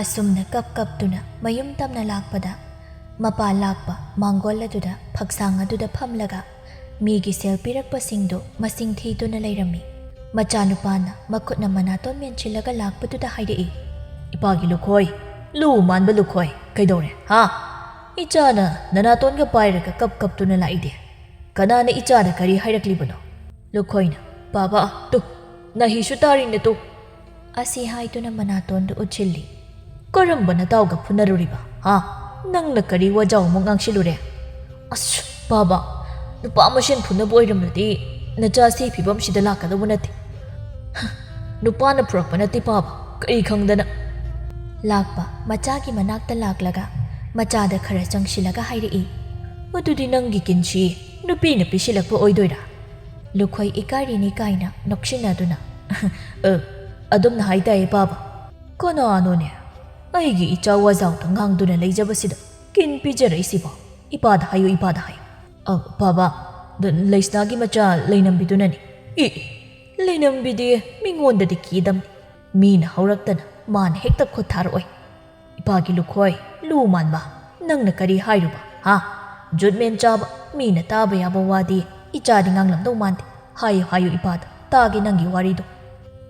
ꯑꯁꯨꯝꯅ ꯀꯞ ꯀꯞꯇꯨꯅ ꯃꯌꯨꯝ ꯇꯝꯅ ꯂꯥꯛꯄꯗ, ꯃꯄꯥ ꯂꯥꯛꯄ ꯃꯥꯡꯒꯣꯜ ꯑꯗꯨꯗ ꯐꯛꯁꯥꯡ ꯑꯗꯨꯗ ꯐꯝꯂꯒ ꯃꯤꯒꯤ ꯁꯦꯜ ꯄꯤꯔꯛꯄꯁꯤꯡꯗꯨ ꯃꯁꯤꯡ ꯊꯤꯗꯨꯅ ꯂꯩꯔꯝꯃꯤ꯫ ꯃꯆꯥꯅꯨꯄꯥꯅ ꯃꯈꯨꯠꯅ ꯃꯅꯥꯇꯣꯟ ꯃꯦꯟꯁꯤꯜꯂꯒ ꯂꯥꯛꯄꯗꯨꯗ ꯍꯥꯏꯔꯛꯏ, "ꯏꯄꯥꯒꯤ ꯂꯨꯈꯣꯏ, ꯂꯨ ꯃꯥꯟꯕ ꯂꯨꯈꯣꯏ, ꯀꯩꯗꯧꯔꯦ, ꯍꯥ? ꯏꯆꯥꯅ ꯅꯅꯥꯇꯣꯟꯒ ꯄꯥꯏꯔꯒ ꯀꯞ ꯀꯞꯇꯨꯅ ꯂꯥꯛꯏꯗꯤ꯫ ꯀꯅꯥꯅ ꯏꯆꯥꯗ ꯀꯔꯤ ꯍꯥꯏꯔꯛꯂꯤꯕꯅꯣ?" ꯂꯨꯈꯣꯏꯅ, "ꯄꯥꯕ, ꯇꯨ, ꯅꯥꯍꯤꯁꯨ ꯇꯥꯔꯤꯅꯦ ꯇꯨ꯫" ꯑꯁꯤ ꯍꯥꯏꯗꯨꯅ ꯃꯅꯥꯇꯣꯟꯗꯨ ꯎꯠꯁꯤꯜꯂꯤ꯫ "ꯀꯔꯝꯕ ꯅꯇꯥꯎꯒ ꯐꯨꯅꯔꯨꯔꯤꯕ, ꯍꯥ? ꯅꯪꯅ ꯀꯔꯤ ꯋꯥꯖꯥꯎ ꯑꯃꯨꯛ ꯉꯥꯡꯁꯤꯜꯂꯨꯔꯦ? ꯑꯁ, ꯄꯥꯕ, ꯅꯨꯄꯥ ꯃꯁꯦꯟ ꯐꯨꯅꯕ ꯑꯣꯏꯔꯝꯂꯗꯤ ꯅꯆꯥ ꯁꯤ ꯐꯤꯕꯝꯁꯤꯗ ꯂꯥꯛꯀꯗꯧꯕ ꯅꯠꯇꯦ꯫ ꯍ, ꯅꯨꯄꯥꯅ ꯐꯨꯔꯛꯄ ꯅꯠꯇꯦ ꯄꯥꯕ, ꯀꯔꯤ ꯈꯪꯗꯅ꯫" ꯂꯥꯛꯄ ꯃꯆꯥꯒꯤ ꯃꯅꯥꯛꯇ ꯂꯥꯛꯂꯒ ꯃꯆꯥꯗ ꯈꯔ ꯆꯪꯁꯤꯜꯂꯒ ꯍꯥꯏꯔꯛꯏ, "ꯑꯗꯨꯗꯤ ꯅꯪꯒꯤ ꯀꯤꯟꯁꯤ ꯅꯨꯄꯤꯅ ꯄꯤꯁꯤꯜꯂꯛꯄ ꯑꯣꯏꯗꯣꯏꯔꯥ?" ꯂꯨꯈꯣꯏ ꯏꯀꯥꯏꯔꯤꯅꯤ ꯀꯥꯏꯅ ꯅꯣꯛꯁꯤꯟꯅꯗꯨꯅ, "ꯑ, ꯑꯗꯨꯝꯅ ꯍꯥꯏꯇꯥꯏꯌꯦ ꯄꯥꯕ꯫ ꯀꯅꯥꯅꯣꯅꯦ ꯑꯩꯒꯤ ꯏꯆꯥ ꯋꯥꯖꯥꯎꯗ ꯉꯥꯡꯗꯨꯅ ꯂꯩꯖꯕꯁꯤꯗ ꯀꯤꯟ ꯄꯤꯖꯔꯛꯏꯁꯤꯕꯣ? ꯏꯄꯥꯗ ꯍꯥꯏꯌꯨ, ꯏꯄꯥꯗ ꯍꯥꯏꯌꯨ꯫" "ꯑ, ꯕꯥꯕꯥ, ꯗ-, ꯂꯩꯁꯅꯥꯒꯤ ꯃꯆꯥ ꯂꯩꯅꯝꯕꯤꯗꯨꯅꯅꯤ꯫" "ꯏ, ꯂꯩꯅꯝꯕꯤꯗꯤ ꯃꯤꯉꯣꯟꯗꯗꯤ ꯀꯤꯗꯝꯅꯤ꯫ ꯃꯤꯅ ꯍꯧꯔꯛꯇꯅ ꯃꯥꯅ ꯍꯦꯛꯇ ꯈꯨꯠ ꯊꯥꯔꯛꯑꯣꯏ꯫ ꯏꯄꯥꯒꯤ ꯂꯨꯈꯣꯏ, ꯂꯨ ꯃꯥꯟꯕ, ꯅꯪꯅ ꯀꯔꯤ ꯍꯥꯏꯔꯨꯕ, ꯍꯥ? ꯖꯨꯠꯃꯦꯟ ꯆꯥꯕ, ꯃꯤꯅ ꯇꯥꯕ ꯌꯥꯕ ꯋꯥꯗꯤ ꯏꯆꯥꯗꯤ ꯉꯥꯡꯂꯝꯗꯧ ꯃꯥꯟꯗꯦ꯫ ꯍꯥꯏꯌꯨ, ꯍꯥꯏꯌꯨ ꯏꯄꯥꯗ, ꯇꯥꯒꯦ ꯅꯪꯒꯤ ꯋꯥꯔꯤꯗꯣ꯫"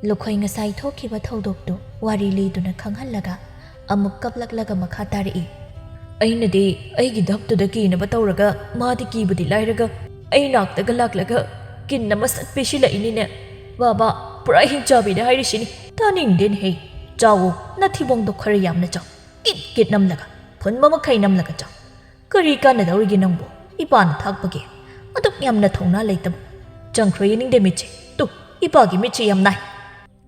ꯂꯨꯈꯣꯏ ꯉꯁꯥꯏ ꯊꯣꯛꯈꯤꯕ ꯊꯧꯗꯣꯛꯇꯨ ꯋꯥꯔꯤ ꯂꯤꯗꯨꯅ ꯈꯪꯍꯜꯂꯒ ꯑꯃꯨꯛ ꯀꯞꯂꯛꯂꯒ ꯃꯈꯥ ꯇꯥꯔꯛꯏ꯫ "ꯑꯩꯅꯗꯤ ꯑꯩꯒꯤ ꯙꯞꯇꯨꯗ ꯀꯤꯅꯕ ꯇꯧꯔꯒ ꯃꯥꯗꯤ ꯀꯤꯕꯗꯤ ꯂꯥꯏꯔꯒ ꯑꯩ ꯅꯥꯛꯇꯒ ꯂꯥꯛꯂꯒ ꯀꯤꯟ ꯑꯃ ꯁꯠ ꯄꯤꯁꯤꯜꯂꯛꯏꯅꯤꯅꯦ꯫ ꯕꯥꯕꯥ, ꯄꯨꯔꯥ ꯍꯤꯡꯆꯥꯕꯤꯅꯦ ꯍꯥꯏꯔꯤꯁꯤꯅꯤ꯫ ꯇꯥꯅꯤꯡꯗꯦꯅꯦꯍꯦ꯫ ꯆꯥꯎꯋꯣ, ꯅꯊꯤꯕꯣꯡꯗꯣ ꯈꯔ ꯌꯥꯝꯅ ꯆꯥꯎ꯫ ꯀꯤꯠ ꯀꯤꯠ ꯅꯝꯂꯒ, ꯐꯨꯟꯕ ꯃꯈꯩ ꯅꯝꯂꯒ ꯆꯥꯎ꯫ ꯀꯔꯤ ꯀꯥꯟꯅꯗꯧꯔꯤꯒꯦ ꯅꯪꯕꯨ? ꯏꯄꯥꯅ ꯊꯥꯛꯄꯒꯤ ꯑꯗꯨꯛ ꯌꯥꯝꯅ ꯊꯧꯅꯥ ꯂꯩꯇꯕ꯫ ꯆꯪꯈ꯭ꯔꯣ, ꯌꯦꯡꯅꯤꯡꯗꯦ ꯃꯤꯠꯁꯦ꯫ ꯇꯨ, ꯏꯄꯥꯒꯤ ꯃꯤꯠꯁꯦ ꯌꯥꯝ ꯅꯥꯏ꯫"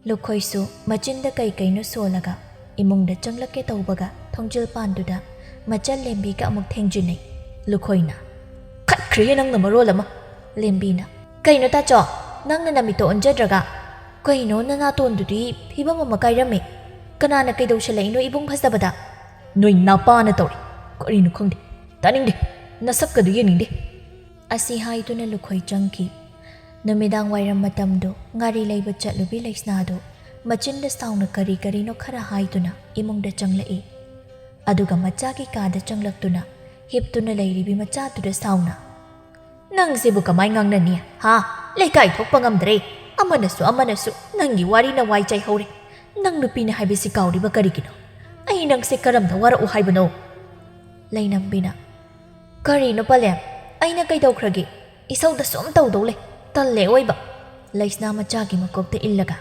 ꯂꯨꯈꯣꯏꯁꯨ ꯃꯆꯤꯟꯗ ꯀꯩ ꯀꯩꯅꯣ ꯁꯣꯜꯂꯒ ꯏꯃꯨꯡꯗ ꯆꯪꯂꯛꯀꯦ ꯇꯧꯕꯒ ꯊꯣꯡꯖꯤꯜ ꯄꯥꯟꯗꯨꯗ ꯃꯆꯜ ꯂꯦꯝꯕꯤꯒ ꯑꯃꯨꯛ ꯊꯦꯡꯖꯤꯟꯅꯩ꯫ ꯂꯨꯈꯣꯏꯅ, "ꯈꯠꯈ꯭ꯔꯦꯍꯦ ꯅꯪꯅ ꯃꯔꯣꯜ ꯑꯃ!" ꯂꯦꯝꯕꯤꯅ, "ꯀꯩꯅꯣ ꯇꯥꯆꯧ, ꯅꯪꯅ ꯅꯃꯤꯠꯇꯣ ꯑꯣꯟꯖꯗ꯭ꯔꯒ? ꯀꯩꯅꯣ ꯅꯅꯥꯇꯣꯟꯗꯨꯗꯤ ꯐꯤꯕꯝ ꯑꯃ ꯀꯥꯏꯔꯝꯃꯤ? ꯀꯅꯥꯅ ꯀꯩꯗꯧꯁꯜꯂꯛꯏꯅꯣ ꯏꯕꯨꯡ ꯐꯖꯕꯗ?" "ꯅꯣꯏ ꯅꯄꯥꯅ ꯇꯧꯔꯤ꯫ ꯀꯔꯤꯅꯣ ꯈꯪꯗꯦ꯫ ꯇꯥꯅꯤꯡꯗꯦ꯫ ꯅꯁꯛꯀꯗꯨ ꯌꯦꯡꯅꯤꯡꯗꯦ꯫" ꯑꯁꯤ ꯍꯥꯏꯗꯨꯅ ꯂꯨꯈꯣꯏ ꯆꯪꯈꯤ꯫ ꯅꯨꯃꯤꯗꯥꯡ ꯋꯥꯏꯔꯝ ꯃꯇꯝꯗꯨ ꯉꯥꯔꯤ ꯂꯩꯕ ꯆꯠꯂꯨꯕꯤ ꯂꯩꯁꯅꯥꯗꯨ ꯃꯆꯤꯟꯗ ꯁꯥꯎꯅ ꯀꯔꯤ ꯀꯔꯤꯅꯣ ꯈꯔ ꯍꯥꯏꯗꯨꯅ ꯏꯃꯨꯡꯗ ꯆꯪꯂꯛꯏ꯫ ꯑꯗꯨꯒ ꯃꯆꯥꯒꯤ ꯀꯥꯗ ꯆꯪꯂꯛꯇꯨꯅ ꯍꯤꯞꯇꯨꯅ ꯂꯩꯔꯤꯕꯤ ꯃꯆꯥꯗꯨꯗ ꯁꯥꯎꯅ, "ꯅꯪꯁꯤꯕꯨ ꯀꯃꯥꯏ ꯉꯥꯡꯅꯅꯤ, ꯍꯥ? ꯂꯩꯀꯥꯏ ꯊꯣꯛꯄ ꯉꯝꯗ꯭ꯔꯦ꯫ ꯑꯃꯅꯁꯨ ꯑꯃꯅꯁꯨ ꯅꯪꯒꯤ ꯋꯥꯔꯤꯅ ꯋꯥꯏ ꯆꯥꯏꯍꯧꯔꯦ꯫ ꯅꯪ ꯅꯨꯄꯤꯅꯤ ꯍꯥꯏꯕꯁꯤ ꯀꯥꯎꯔꯤꯕ ꯀꯔꯤꯒꯤꯅꯣ? ꯑꯩ ꯅꯪꯁꯦ ꯀꯔꯝꯅ ꯋꯥꯔꯛꯎ ꯍꯥꯏꯕꯅꯣ?" ꯂꯩꯅꯝꯕꯤꯅ, "ꯀꯔꯤꯅꯣ ꯄꯂꯦꯝ? ꯑꯩꯅ ꯀꯩꯗꯧꯈ꯭ꯔꯒꯦ? ꯏꯁꯧꯗ ꯁꯨꯝ ꯇꯧꯗꯧ ꯂꯩ꯫ ꯇꯜꯂꯦ ꯑꯣꯏꯕ꯫" ꯂꯩꯁꯅꯥ ꯃꯆꯥꯒꯤ ꯃꯀꯣꯛꯇ ꯏꯜꯂꯒ,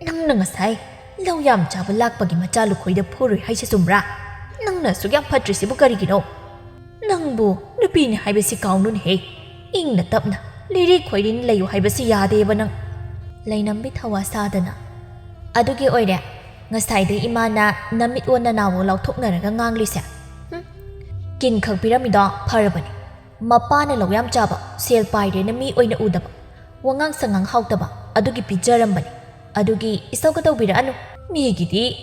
"ꯅꯪꯅ ꯉꯁꯥꯏ ꯂꯧ ꯌꯥꯝ ꯆꯥꯕ ꯂꯥꯛꯄꯒꯤ ꯃꯆꯥ ꯂꯨꯈꯣꯏꯗ ꯐꯨꯔꯨꯏ ꯍꯥꯏꯁꯦ ꯆꯨꯝꯕ꯭ꯔꯥ? ꯅꯪꯅ ꯑꯁꯨꯛ ꯌꯥꯝ ꯐꯠꯇ꯭ꯔꯤꯁꯤꯕꯨ ꯀꯔꯤꯒꯤꯅꯣ? ꯅꯪꯕꯨ ꯅꯨꯄꯤꯅꯤ ꯍꯥꯏꯕꯁꯤ ꯀꯥꯎꯅꯨꯅꯦꯍꯦ꯫ ꯏꯪꯅ ꯇꯞꯅ ꯂꯤꯔꯤ ꯈꯣꯏꯔꯤꯅ ꯂꯩꯌꯨ ꯍꯥꯏꯕꯁꯤ ꯌꯥꯗꯦꯕ ꯅꯪ꯫" ꯂꯩꯅꯝꯕꯤ ꯊꯋꯥ ꯁꯥꯗꯅ, "ꯑꯗꯨꯒꯤ ꯑꯣꯏꯔꯦ ꯉꯁꯥꯏꯗꯩ ꯏꯃꯥꯅ ꯅꯃꯤꯠ ꯑꯣ ꯅꯅꯥꯋꯣ ꯂꯥꯎꯊꯣꯛꯅꯔꯒ ꯉꯥꯡꯂꯤꯁꯦ? ꯍꯨꯝ? ꯀꯤꯟ ꯈꯛ ꯄꯤꯔꯝꯃꯤꯗꯣ ꯐꯔꯕꯅꯤ꯫ ꯃꯄꯥꯅ ꯂꯧ ꯌꯥꯝ ꯆꯥꯕ, ꯁꯦꯜ ꯄꯥꯏꯔꯦꯅ ꯃꯤ ꯑꯣꯏꯅ ꯎꯗꯕ, ꯋꯥꯉꯥꯡ ꯁꯉꯥꯡ ꯍꯥꯎꯇꯕ, ꯑꯗꯨꯒꯤ ꯄꯤꯖꯔꯝꯕꯅꯤ꯫ ꯑꯗꯨꯒꯤ ꯏꯁꯧꯒ ꯇꯧꯕꯤꯔꯛꯑꯅꯨ꯫ ꯃꯤꯒꯤꯗꯤ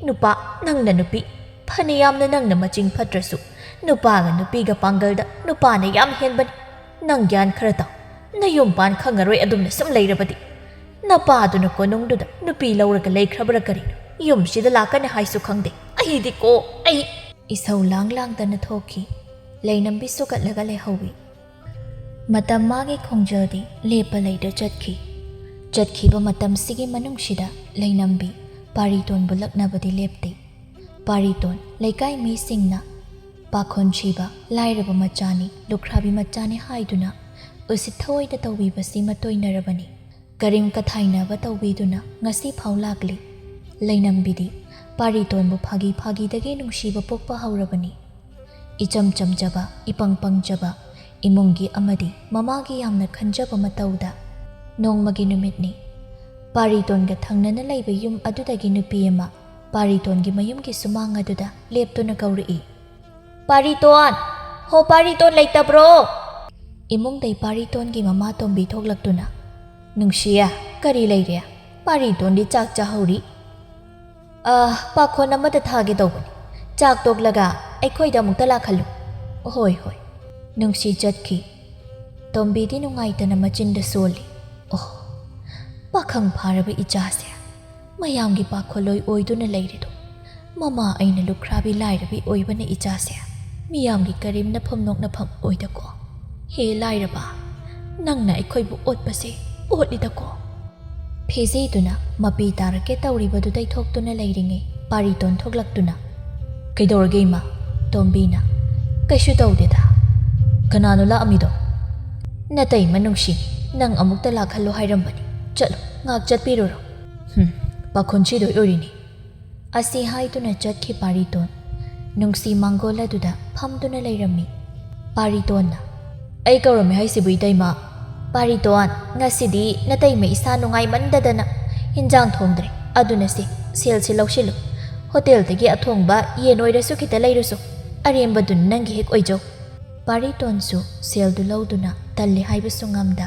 ꯅꯨꯄꯥ, ꯅꯪꯅ ꯅꯨꯄꯤ꯫ ꯐꯅ ꯌꯥꯝꯅ ꯅꯪꯅ ꯃꯆꯤꯡ ꯐꯠꯇ꯭ꯔꯁꯨ, ꯅꯨꯄꯥꯒ ꯅꯨꯄꯤꯒ ꯄꯥꯡꯒꯜꯗ ꯅꯨꯄꯥꯅ ꯌꯥꯝ ꯍꯦꯟꯕꯅꯤ꯫ ꯅꯪ ꯒ꯭ꯌꯥꯟ ꯈꯔ ꯇꯥꯎ꯫ ꯅꯌꯨꯝ ꯄꯥꯟ ꯈꯪꯉꯔꯣꯏ ꯑꯗꯨꯝꯅ ꯁꯨꯝ ꯂꯩꯔꯕꯗꯤ꯫ ꯅꯄꯥꯗꯨꯅ ꯀꯣꯅꯨꯡꯗꯨꯗ ꯅꯨꯄꯤ ꯂꯧꯔꯒ ꯂꯩꯈ꯭ꯔꯕ꯭ꯔꯥ ꯀꯔꯤꯅꯣ? ꯌꯨꯝꯁꯤꯗ ꯂꯥꯛꯀꯅꯤ ꯍꯥꯏꯁꯨ ꯈꯪꯗꯦ꯫ ꯑꯩꯗꯤꯀꯣ, ꯑꯩ ꯏꯁꯧ ꯂꯥꯡ ꯂꯥꯡꯗꯅ ꯊꯣꯛꯈꯤ꯫ ꯂꯩꯅꯝꯕꯤ ꯁꯨꯒꯠꯂꯒ ꯂꯩꯍꯧꯏ꯫ ꯃꯇꯝ ꯃꯥꯒꯤ ꯈꯣꯡꯖꯦꯜꯗꯤ ꯂꯦꯞꯄ ꯂꯩꯇ ꯆꯠꯈꯤ꯫ ꯆꯠꯈꯤꯕ ꯃꯇꯝꯁꯤꯒꯤ ꯃꯅꯨꯡꯁꯤꯗ ꯂꯩꯅꯝꯕꯤ ꯄꯥꯔꯤꯇꯣꯟꯕꯨ ꯂꯛꯅꯕꯗꯤ ꯂꯦꯞꯇꯦ꯫ ꯄꯥꯔꯤꯇꯣꯟ ꯂꯩꯀꯥꯏ ꯃꯤꯁꯤꯡꯅ ꯄꯥꯈꯣꯟ ꯁꯤꯕ ꯂꯥꯏꯔꯕ ꯃꯆꯥꯅꯤ, ꯂꯨꯈ꯭ꯔꯥꯕꯤ ꯃꯆꯥꯅꯤ ꯍꯥꯏꯗꯨꯅ ꯎꯁꯤꯠ ꯊꯑꯣꯏꯗ ꯇꯧꯕꯤꯕꯁꯤ ꯃꯇꯣꯏꯅꯔꯕꯅꯤ꯫ ꯀꯔꯤꯝ ꯀꯊꯥꯏꯅꯕ ꯇꯧꯕꯤꯗꯨꯅ ꯉꯁꯤ ꯐꯥꯎ ꯂꯥꯛꯂꯤ꯫ ꯂꯩꯅꯝꯕꯤꯗꯤ ꯄꯥꯔꯤꯇꯣꯟꯕꯨ ꯐꯥꯒꯤ ꯐꯥꯒꯤꯗꯒꯤ ꯅꯨꯡꯁꯤꯕ ꯄꯣꯛꯄ ꯍꯧꯔꯕꯅꯤ꯫ ꯏꯆꯝ ꯆꯝꯖꯕ, ꯏꯄꯪ ꯄꯪꯖꯕ ꯏꯃꯨꯡꯒꯤ ꯑꯃꯗꯤ ꯃꯃꯥꯒꯤ ꯌꯥꯝꯅ ꯈꯟꯖꯕ ꯃꯇꯧꯗ ꯅꯣꯡꯃꯒꯤ ꯅꯨꯃꯤꯠꯅꯤ꯫ ꯄꯥꯔꯤꯇꯣꯟꯒ ꯊꯪꯅꯅ ꯂꯩꯕ ꯌꯨꯝ ꯑꯗꯨꯗꯒꯤ ꯅꯨꯄꯤ ꯑꯃ ꯄꯥꯔꯤꯇꯣꯟꯒꯤ ꯃꯌꯨꯝꯒꯤ ꯁꯨꯃꯥꯡ ꯑꯗꯨꯗ ꯂꯦꯞꯇꯨꯅ ꯀꯧꯔꯛꯏ, "ꯄꯥꯔꯤꯇꯣꯟ! ꯍꯣ ꯄꯥꯔꯤꯇꯣꯟ ꯂꯩꯇꯕ꯭ꯔꯣ?" ꯏꯃꯨꯡꯗꯩ ꯄꯥꯔꯤꯇꯣꯟꯒꯤ ꯃꯃꯥ ꯇꯣꯝꯕꯤ ꯊꯣꯛꯂꯛꯇꯨꯅ, "ꯅꯨꯡꯁꯤꯌꯦ, ꯀꯔꯤ ꯂꯩꯔꯦ? ꯄꯥꯔꯤꯇꯣꯟꯗꯤ ꯆꯥꯛ ꯆꯥꯍꯧꯔꯤ꯫" "ꯑ, ꯄꯥꯈꯣꯟ ꯑꯃꯗ ꯊꯥꯒꯦ ꯇꯧꯕꯅꯤ꯫ ꯆꯥꯛ ꯇꯣꯛꯂꯒ ꯑꯩꯈꯣꯏꯗ ꯑꯃꯨꯛꯇ ꯂꯥꯛꯍꯜꯂꯨ꯫" "ꯍꯣꯏ, ꯍꯣꯏ꯫" ꯅꯨꯡꯁꯤ ꯆꯠꯈꯤ꯫ ꯇꯣꯝꯕꯤꯗꯤ ꯅꯨꯡꯉꯥꯏꯇꯅ ꯃꯆꯤꯟꯗ ꯁꯣꯜꯂꯤ꯫ "ꯑꯣ, ꯄꯥꯈꯪ ꯐꯥꯔꯕ ꯏꯆꯥꯁꯦ ꯃꯌꯥꯝꯒꯤ ꯄꯥꯈꯣꯜꯂꯣꯏ ꯑꯣꯏꯗꯨꯅ ꯂꯩꯔꯤꯗꯣ꯫ ꯃꯃꯥ ꯑꯩꯅ ꯂꯨꯈ꯭ꯔꯥꯕꯤ ꯂꯥꯏꯔꯕꯤ ꯑꯣꯏꯕꯅ ꯏꯆꯥꯁꯦ ꯃꯤꯌꯥꯝꯒꯤ ꯀꯔꯤꯝ ꯅꯐꯝ ꯅꯣꯛꯅꯐꯝ ꯑꯣꯏꯗꯀꯣ꯫ ꯍꯦ ꯂꯥꯏꯔꯕ, ꯅꯪꯅ ꯑꯩꯈꯣꯏꯕꯨ ꯑꯣꯠꯄꯁꯦ ꯑꯣꯠꯂꯤꯗꯀꯣ꯫" ꯐꯤꯖꯤꯗꯨꯅ ꯃꯄꯤ ꯇꯥꯔꯛꯀꯦ ꯇꯧꯔꯤꯕꯗꯨꯗꯩ ꯊꯣꯛꯇꯨꯅ ꯂꯩꯔꯤꯉꯩ ꯄꯥꯔꯤꯇꯣꯟ ꯊꯣꯛꯂꯛꯇꯨꯅ, "ꯀꯩꯗꯧꯔꯒꯦ ꯏꯃꯥ?" ꯇꯣꯝꯕꯤꯅ, "ꯀꯩꯁꯨ ꯇꯧꯗꯦꯗ꯫ ꯀꯅꯥꯅꯣ ꯂꯥꯛꯑꯝꯃꯤꯗꯣ?" "ꯅꯇꯩꯃ ꯅꯨꯡꯁꯤꯅꯤ, ꯅꯪ ꯑꯃꯨꯛꯇ ꯂꯥꯛꯍꯜꯂꯣ ꯍꯥꯏꯔꯝꯕꯅꯤ꯫ ꯆꯠꯂꯣ, ꯉꯥꯛ ꯆꯠꯄꯤꯔꯨꯔꯣ꯫" "ꯍꯨꯝ, ꯄꯥꯈꯣꯟ ꯁꯤꯗꯣꯏ ꯑꯣꯏꯔꯤꯅꯤ꯫" ꯑꯁꯤ ꯍꯥꯏꯗꯨꯅ ꯆꯠꯈꯤ ꯄꯥꯔꯤꯇꯣꯟ꯫ ꯅꯨꯡꯁꯤ ꯃꯥꯡꯒꯣꯜ ꯑꯗꯨꯗ ꯐꯝꯗꯨꯅ ꯂꯩꯔꯝꯃꯤ꯫ ꯄꯥꯔꯤꯇꯣꯟꯅ, "ꯑꯩ ꯀꯧꯔꯝꯃꯤ ꯍꯥꯏꯁꯤꯕꯨ ꯏꯇꯩꯃ?" "ꯄꯥꯔꯤꯇꯣꯟ, ꯉꯁꯤꯗꯤ ꯅꯇꯩꯃ ꯏꯁꯥ ꯅꯨꯡꯉꯥꯏꯃꯟꯗꯗꯅ ꯏꯟꯖꯥꯡ ꯊꯣꯡꯗ꯭ꯔꯦ꯫ ꯑꯗꯨꯅ ꯁꯦ, ꯁꯦꯜꯁꯤ ꯂꯧꯁꯤꯜꯂꯨ꯫ ꯍꯣꯇꯦꯜꯗꯒꯤ ꯑꯊꯣꯡꯕ ꯌꯦꯟ ꯑꯣꯏꯔꯁꯨ ꯈꯤꯇ ꯂꯩꯔꯨꯁꯨ꯫ ꯑꯔꯦꯝꯕꯗꯨꯅ ꯅꯪꯒꯤ ꯍꯦꯛ ꯑꯣꯏꯖꯧ꯫" ꯄꯥꯔꯤꯇꯣꯟꯁꯨ ꯁꯦꯜꯗꯨ ꯂꯧꯗꯨꯅ ꯇꯜꯂꯦ ꯍꯥꯏꯕꯁꯨ ꯉꯝꯗ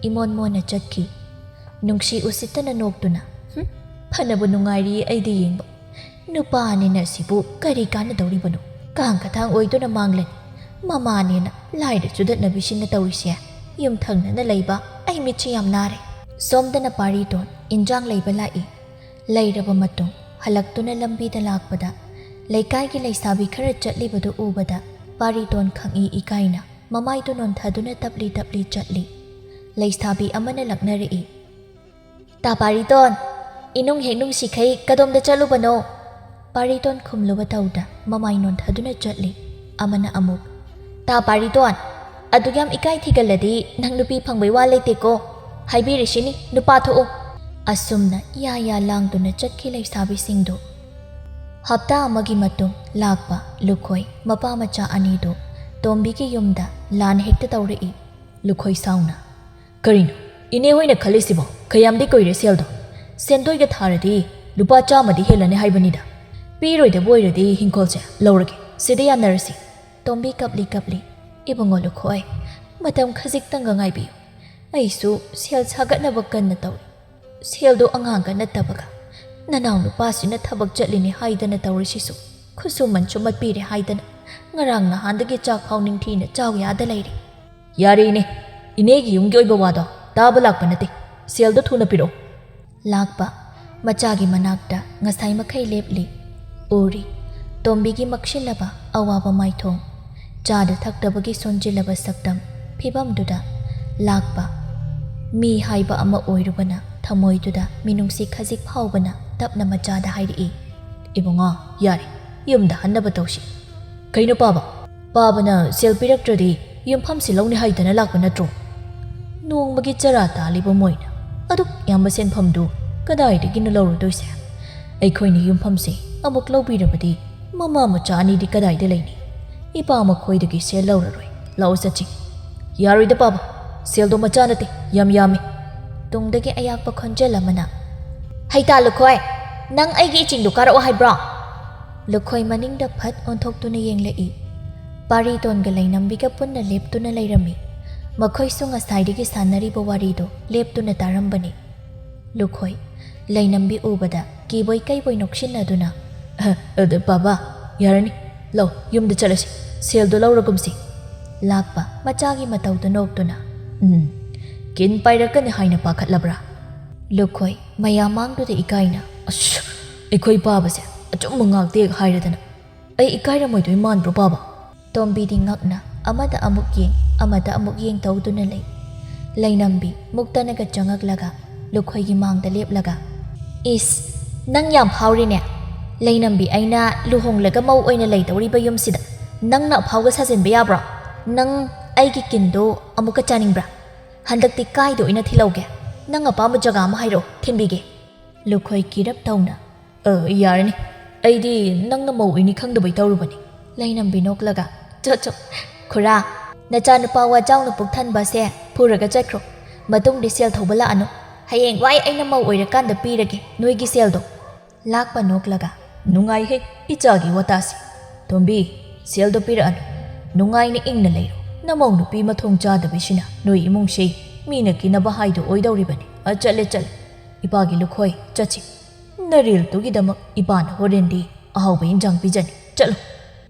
ꯏꯃꯣꯟ ꯃꯣꯟꯅ ꯆꯠꯈꯤ꯫ ꯅꯨꯡꯁꯤ ꯎꯁꯤꯠꯇꯅ ꯅꯣꯛꯇꯨꯅ, "ꯍꯨꯝ, ꯐꯅꯕꯨ ꯅꯨꯡꯉꯥꯏꯔꯤꯌꯦ ꯑꯩꯗꯤ ꯌꯦꯡꯕ꯫ ꯅꯨꯄꯥꯅꯤꯅ ꯁꯤꯕꯨ ꯀꯔꯤ ꯀꯥꯟꯅꯗꯧꯔꯤꯕꯅꯣ? ꯀꯥꯡ ꯀꯊꯥꯡ ꯑꯣꯏꯗꯨꯅ ꯃꯥꯡꯂꯅꯤ꯫ ꯃꯃꯥꯅꯦꯅ ꯂꯥꯏꯔ ꯆꯨꯗꯠꯅꯕꯤꯁꯤꯅ ꯇꯧꯔꯤꯁꯦ꯫ ꯌꯨꯝꯊꯪꯅꯅ ꯂꯩꯕ ꯑꯩ ꯃꯤꯠꯁꯤ ꯌꯥꯝ ꯅꯥꯔꯦ꯫ ꯁꯣꯝꯗꯅ ꯄꯥꯔꯤꯇꯣꯟ ꯏꯟꯖꯥꯡ ꯂꯩꯕ ꯂꯥꯛꯏ꯫ ꯂꯩꯔꯕ ꯃꯇꯨꯡ ꯍꯜꯂꯛꯇꯨꯅ ꯂꯝꯕꯤꯗ ꯂꯥꯛꯄꯗ ꯂꯩꯀꯥꯏꯒꯤ ꯂꯩꯁꯥꯕꯤ ꯈꯔ ꯆꯠꯂꯤꯕꯗꯨ ꯎꯕꯗ ꯄꯥꯔꯤꯇꯣꯟ ꯈꯪꯏ ꯏꯀꯥꯏꯅ ꯃꯃꯥꯏꯗꯨ ꯅꯣꯟꯊꯗꯨꯅ ꯇꯞꯂꯤ ꯇꯞꯂꯤ ꯆꯠꯂꯤ꯫ ꯂꯩꯁꯥꯕꯤ ꯑꯃꯅ ꯂꯛꯅꯔꯛꯏ꯫ "ꯇꯥ ꯄꯥꯔꯤꯇꯣꯟ, ꯏꯅꯨꯡ ꯍꯦꯛ ꯅꯨꯡꯁꯤꯈꯩ ꯀꯗꯣꯝꯗ ꯆꯠꯂꯨꯕꯅꯣ?" ꯄꯥꯔꯤꯇꯣꯟ ꯈꯨꯝꯂꯨꯕ ꯇꯧꯗ ꯃꯃꯥꯏ ꯅꯣꯟꯊꯗꯨꯅ ꯆꯠꯂꯤ꯫ ꯑꯃꯅ ꯑꯃꯨꯛ, "ꯇꯥ ꯄꯥꯔꯤꯇꯣꯟ, ꯑꯗꯨꯛ ꯌꯥꯝ ꯏꯀꯥꯏ ꯊꯤꯒꯜꯂꯗꯤ ꯅꯪ ꯅꯨꯄꯤ ꯐꯪꯕꯩ ꯋꯥ ꯂꯩꯇꯦꯀꯣ꯫ ꯍꯥꯏꯕꯤꯔꯤꯁꯤꯅꯤ, ꯅꯨꯄꯥ ꯊꯣꯛꯎ!" ꯑꯁꯨꯝꯅ ꯌꯥ ꯌꯥ ꯂꯥꯡꯗꯨꯅ ꯆꯠꯈꯤ ꯂꯩꯁꯥꯕꯤꯁꯤꯡꯗꯨ꯫ ꯍꯞꯇꯥ ꯑꯃꯒꯤ ꯃꯇꯨꯡ ꯂꯥꯛꯄ ꯂꯨꯈꯣꯏ ꯃꯄꯥ ꯃꯆꯥ ꯑꯅꯤꯗꯨ ꯇꯣꯝꯕꯤꯒꯤ ꯌꯨꯝꯗ ꯂꯥꯟ ꯍꯦꯛꯇ ꯇꯧꯔꯛꯏ꯫ ꯂꯨꯈꯣꯏ ꯁꯥꯎꯅ, "ꯀꯔꯤꯅꯣ ꯏꯅꯦ ꯍꯣꯏꯅ ꯈꯜꯂꯤꯁꯤꯕꯣ? ꯈꯌꯥꯝꯗꯤ ꯀꯨꯏꯔꯦ ꯁꯦꯜꯗꯣ꯫ ꯁꯦꯟꯗꯣꯏꯒ ꯊꯥꯔꯗꯤ ꯂꯨꯄꯥ ꯆꯥꯝꯃꯗꯤ ꯍꯦꯜꯂꯅꯤ ꯍꯥꯏꯕꯅꯤꯗ꯫ ꯄꯤꯔꯣꯏꯗꯕ ꯑꯣꯏꯔꯗꯤ ꯍꯤꯡꯈꯣꯜꯁꯦ ꯂꯧꯔꯒꯦ꯫ ꯁꯤꯗ ꯌꯥꯅꯔꯁꯤ꯫" ꯇꯣꯝꯕꯤ ꯀꯞꯂꯤ ꯀꯞꯂꯤ, "ꯏꯕꯨꯡꯉꯣ ꯂꯨꯈꯣꯏ, ꯃꯇꯝ ꯈꯖꯤꯛꯇꯪꯒ ꯉꯥꯏꯕꯤꯌꯨ꯫ ꯑꯩꯁꯨ ꯁꯦꯜ ꯁꯥꯒꯠꯅꯕ ꯀꯟꯅ ꯇꯧꯔꯤ꯫ ꯁꯦꯜꯗꯣ ꯑꯉꯥꯡꯒ ꯅꯠꯇꯕꯒ ꯅꯅꯥꯎ ꯅꯨꯄꯥꯁꯤꯅ ꯊꯕꯛ ꯆꯠꯂꯤꯅꯤ ꯍꯥꯏꯗꯅ ꯇꯧꯔꯤꯁꯤꯁꯨ ꯈꯨꯠꯁꯨꯃꯟꯁꯨ ꯃꯠꯄꯤꯔꯦ ꯍꯥꯏꯗꯅ ꯉꯔꯥꯡ ꯅꯍꯥꯟꯗꯒꯤ ꯆꯥꯛ ꯐꯥꯎ ꯅꯤꯡꯊꯤꯅ ꯆꯥꯎ ꯌꯥꯗ ꯂꯩꯔꯤ꯫" "ꯌꯥꯔꯦ ꯏꯅꯦ, ꯏꯅꯦꯒꯤ ꯌꯨꯝꯒꯤ ꯑꯣꯏꯕ ꯋꯥꯗꯣ ꯇꯥꯕ ꯂꯥꯛꯄ ꯅꯠꯇꯦ꯫ ꯁꯦꯜꯗꯣ ꯊꯨꯅ ꯄꯤꯔꯛꯑꯣ꯫" ꯂꯥꯛꯄ ꯃꯆꯥꯒꯤ ꯃꯅꯥꯛꯇ ꯉꯁꯥꯏ ꯃꯈꯩ ꯂꯦꯞꯂꯤ꯫ ꯎꯔꯤ ꯇꯣꯝꯕꯤꯒꯤ ꯃꯛꯁꯤꯜꯂꯕ ꯑꯋꯥꯕ ꯃꯥꯏꯊꯣꯡ, ꯆꯥꯗ ꯊꯛꯇꯕꯒꯤ ꯁꯣꯟꯖꯤꯜꯂꯕ ꯁꯛꯇꯝ, ꯐꯤꯕꯝꯗꯨꯗ ꯂꯥꯛꯄ ꯃꯤ ꯍꯥꯏꯕ ꯑꯃ ꯑꯣꯏꯔꯨꯕꯅ ꯊꯃꯣꯏꯗꯨꯗ ꯃꯤꯅꯨꯡꯁꯤ ꯈꯖꯤꯛ ꯐꯥꯎꯕꯅ ꯇꯞꯅ ꯃꯆꯥꯗ ꯍꯥꯏꯔꯛꯏ, "ꯏꯕꯨꯡꯉꯣ, ꯌꯥꯔꯦ, ꯌꯨꯝꯗ ꯍꯟꯅꯕ ꯇꯧꯁꯤ꯫" "ꯀꯩꯅꯣ ꯄꯥꯕ? ꯄꯥꯕꯅ ꯁꯦꯜ ꯄꯤꯔꯛꯇ꯭ꯔꯗꯤ ꯌꯨꯝꯐꯝꯁꯤ ꯂꯧꯅꯤ ꯍꯥꯏꯗꯅ ꯂꯥꯛꯄ ꯅꯠꯇ꯭ꯔꯣ? ꯅꯣꯡꯃꯒꯤ ꯆꯔꯥ ꯇꯥꯜꯂꯤꯕ ꯃꯣꯏꯅ ꯑꯗꯨꯛ ꯌꯥꯝꯕ ꯁꯦꯟꯐꯝꯗꯨ ꯀꯗꯥꯏꯗꯒꯤꯅꯣ ꯂꯧꯔꯨꯗꯣꯏꯁꯦ? ꯑꯩꯈꯣꯏꯅ ꯌꯨꯝꯐꯝꯁꯤ ꯑꯃꯨꯛ ꯂꯧꯕꯤꯔꯕꯗꯤ ꯃꯃꯥ ꯃꯆꯥ ꯑꯅꯤꯗꯤ ꯀꯗꯥꯏꯗ ꯂꯩꯅꯤ? ꯏꯄꯥ ꯃꯈꯣꯏꯗꯒꯤ ꯁꯦꯜ ꯂꯧꯔꯔꯣꯏ꯫ ꯂꯥꯛꯑꯣ ꯆꯠꯁꯤ꯫" "ꯌꯥꯔꯣꯏꯗ ꯄꯥꯕ, ꯁꯦꯜꯗꯣ ꯃꯆꯥ ꯅꯠꯇꯦ, ꯌꯥꯝ ꯌꯥꯝꯃꯤ꯫" ꯇꯨꯡꯗꯒꯤ ꯑꯌꯥꯛꯄ ꯈꯣꯟꯖꯦꯜ ꯑꯃꯅ, "ꯍꯩꯇꯥ ꯂꯨꯈꯣꯏ, ꯅꯪ ꯑꯩꯒꯤ ꯏꯆꯤꯡꯗꯨ ꯀꯥꯔꯛꯑꯣ ꯍꯥꯏꯕ꯭ꯔꯣ?" ꯂꯨꯈꯣꯏ ꯃꯅꯤꯡꯗ ꯐꯠ ꯑꯣꯟꯊꯣꯛꯇꯨꯅ ꯌꯦꯡꯂꯛꯏ꯫ ꯄꯥꯔꯤꯇꯣꯟꯒ ꯂꯩꯅꯝꯕꯤꯒ ꯄꯨꯟꯅ ꯂꯦꯞꯇꯨꯅ ꯂꯩꯔꯝꯃꯤ꯫ ꯃꯈꯣꯏꯁꯨ ꯉꯁꯥꯏꯗꯒꯤ ꯁꯥꯟꯅꯔꯤꯕ ꯋꯥꯔꯤꯗꯨ ꯂꯦꯞꯇꯨꯅ ꯇꯥꯔꯝꯕꯅꯤ꯫ ꯂꯨꯈꯣꯏ ꯂꯩꯅꯝꯕꯤ ꯎꯕꯗ ꯀꯤꯕꯣꯏ ꯀꯩꯕꯣꯏ ꯅꯣꯛꯁꯤꯟꯅꯗꯨꯅ, "ꯑ, ꯑꯗ, ꯄꯥꯕ, ꯌꯥꯔꯅꯤ, "ꯂꯧ, ꯌꯨꯝꯗ ꯆꯠꯂꯁꯤ, ꯁꯦꯜꯗꯣ ꯂꯧꯔꯒꯨꯝꯁꯤ"꯫ ꯂꯥꯛꯄ ꯃꯆꯥꯒꯤ ꯃꯇꯧꯗ ꯅꯣꯛꯇꯨꯅ, "ꯎꯝ, ꯀꯤꯟ ꯄꯥꯏꯔꯛꯀꯅꯤ ꯍꯥꯏꯅ ꯄꯥꯈꯠꯂꯕ꯭ꯔꯥ?" ꯂꯨꯈꯣꯏ ꯃꯌꯥꯝ ꯃꯥꯡꯗꯨꯗ ꯏꯀꯥꯏꯅ, "ꯑꯁ, ꯑꯩꯈꯣꯏ ꯄꯥꯕꯁꯦ ꯑꯆꯨꯝꯕ ꯉꯥꯛꯇ ꯍꯦꯛ ꯍꯥꯏꯔꯗꯅ꯫ ꯑꯩ ꯏꯀꯥꯏꯔꯝꯃꯣꯏꯗꯣꯏ ꯃꯥꯟꯕ꯭ꯔꯣ, ꯄꯥꯕ?" ꯇꯣꯝꯕꯤꯗꯤ ꯉꯛꯅ ꯑꯃꯗ ꯑꯃꯨꯛ ꯌꯦꯡ, ꯑꯃꯗ ꯑꯃꯨꯛ ꯌꯦꯡ ꯇꯧꯗꯨꯅ ꯂꯩ꯫ ꯂꯩꯅꯝꯕꯤ ꯃꯨꯛꯇꯅꯒ ꯆꯪꯉꯛꯂꯒ ꯂꯨꯈꯣꯏꯒꯤ ꯃꯥꯡꯗ ꯂꯦꯞꯂꯒ, "ꯏꯁ, ꯅꯪ ꯌꯥꯝ ꯐꯥꯎꯔꯤꯅꯦ꯫ ꯂꯩꯅꯝꯕꯤ ꯑꯩꯅ ꯂꯨꯍꯣꯡꯂꯒ ꯃꯧ ꯑꯣꯏꯅ ꯂꯩꯗꯧꯔꯤꯕ ꯌꯨꯝꯁꯤꯗ ꯅꯪꯅ ꯑꯐꯥꯎꯒ ꯁꯥꯖꯤꯟꯕ ꯌꯥꯕ꯭ꯔꯣ? ꯅꯪ ꯑꯩꯒꯤ ꯀꯤꯟꯗꯣ ꯑꯃꯨꯛꯀ ꯆꯥꯅꯤꯡꯕ꯭ꯔꯥ? ꯍꯟꯗꯛꯇꯤ ꯀꯥꯏꯗ ꯑꯣꯏꯅ ꯊꯤꯜꯍꯧꯒꯦ? ꯅꯪ ꯑꯄꯥꯝꯕ ꯖꯒꯥ ꯑꯃ ꯍꯥꯏꯔꯛꯑꯣ, ꯊꯤꯟꯕꯤꯒꯦ"꯫ ꯂꯨꯈꯣꯏ ꯀꯤꯔꯞ ꯇꯧꯅ, "ꯑ, ꯌꯥꯔꯅꯤ꯫ ꯑꯩꯗꯤ ꯅꯪꯅ ꯃꯧ ꯑꯣꯏꯅꯤ ꯈꯪꯗꯕꯩ ꯇꯧꯔꯨꯕꯅꯤ"꯫ ꯂꯩꯅꯝꯕꯤ ꯅꯣꯛꯂꯒ, "ꯆꯣ, ꯆꯣ, ꯈꯨꯔꯥ, ꯅꯆꯥꯅꯨꯄꯥ ꯋꯥꯖꯥꯎꯅ ꯄꯨꯛ ꯊꯟꯕꯁꯦ ꯐꯨꯔꯒ ꯆꯠꯈ꯭ꯔꯣ꯫ ꯃꯇꯨꯡꯗꯤ ꯁꯦꯜ ꯊꯧꯕ ꯂꯥꯛꯑꯅꯨ꯫ ꯍꯌꯦꯡ ꯋꯥꯏ ꯑꯩꯅ ꯃꯧ ꯑꯣꯏꯔꯀꯥꯟꯗ ꯄꯤꯔꯒꯦ ꯅꯣꯏꯒꯤ ꯁꯦꯜꯗꯣ"꯫ ꯂꯥꯛꯄ ꯅꯣꯛꯂꯒ, "ꯅꯨꯡꯉꯥꯏꯍꯦ ꯏꯆꯥꯒꯤ ꯋꯥꯇꯥꯁꯤ꯫ ꯇꯣꯝꯕꯤ, ꯁꯦꯜꯗꯣ ꯄꯤꯔꯛꯑꯅꯨ꯫ ꯅꯨꯡꯉꯥꯏꯅ ꯏꯪꯅ ꯂꯩꯔꯣ꯫ ꯅꯃꯧ ꯅꯨꯄꯤ ꯃꯊꯣꯡ ꯆꯥꯗꯕꯤꯁꯤꯅ ꯅꯣꯏ ꯏꯃꯨꯡꯁꯤ ꯃꯤꯅ ꯀꯤꯅꯕ ꯍꯥꯏꯗꯣ ꯑꯣꯏꯗꯧꯔꯤꯕꯅꯤ꯫ ꯑ, ꯆꯠꯂꯦ, ꯆꯠꯂꯦ꯫ ꯏꯄꯥꯒꯤ ꯂꯨꯈꯣꯏ, ꯆꯠꯁꯤ꯫ ꯅꯔꯦꯜꯗꯨꯒꯤꯗꯃꯛ ꯏꯄꯥꯅ ꯍꯣꯔꯦꯟꯗꯤ ꯑꯍꯥꯎꯕ ꯏꯟꯖꯥꯡ ꯄꯤꯖꯅꯤ꯫ ꯆꯠꯂꯣ"꯫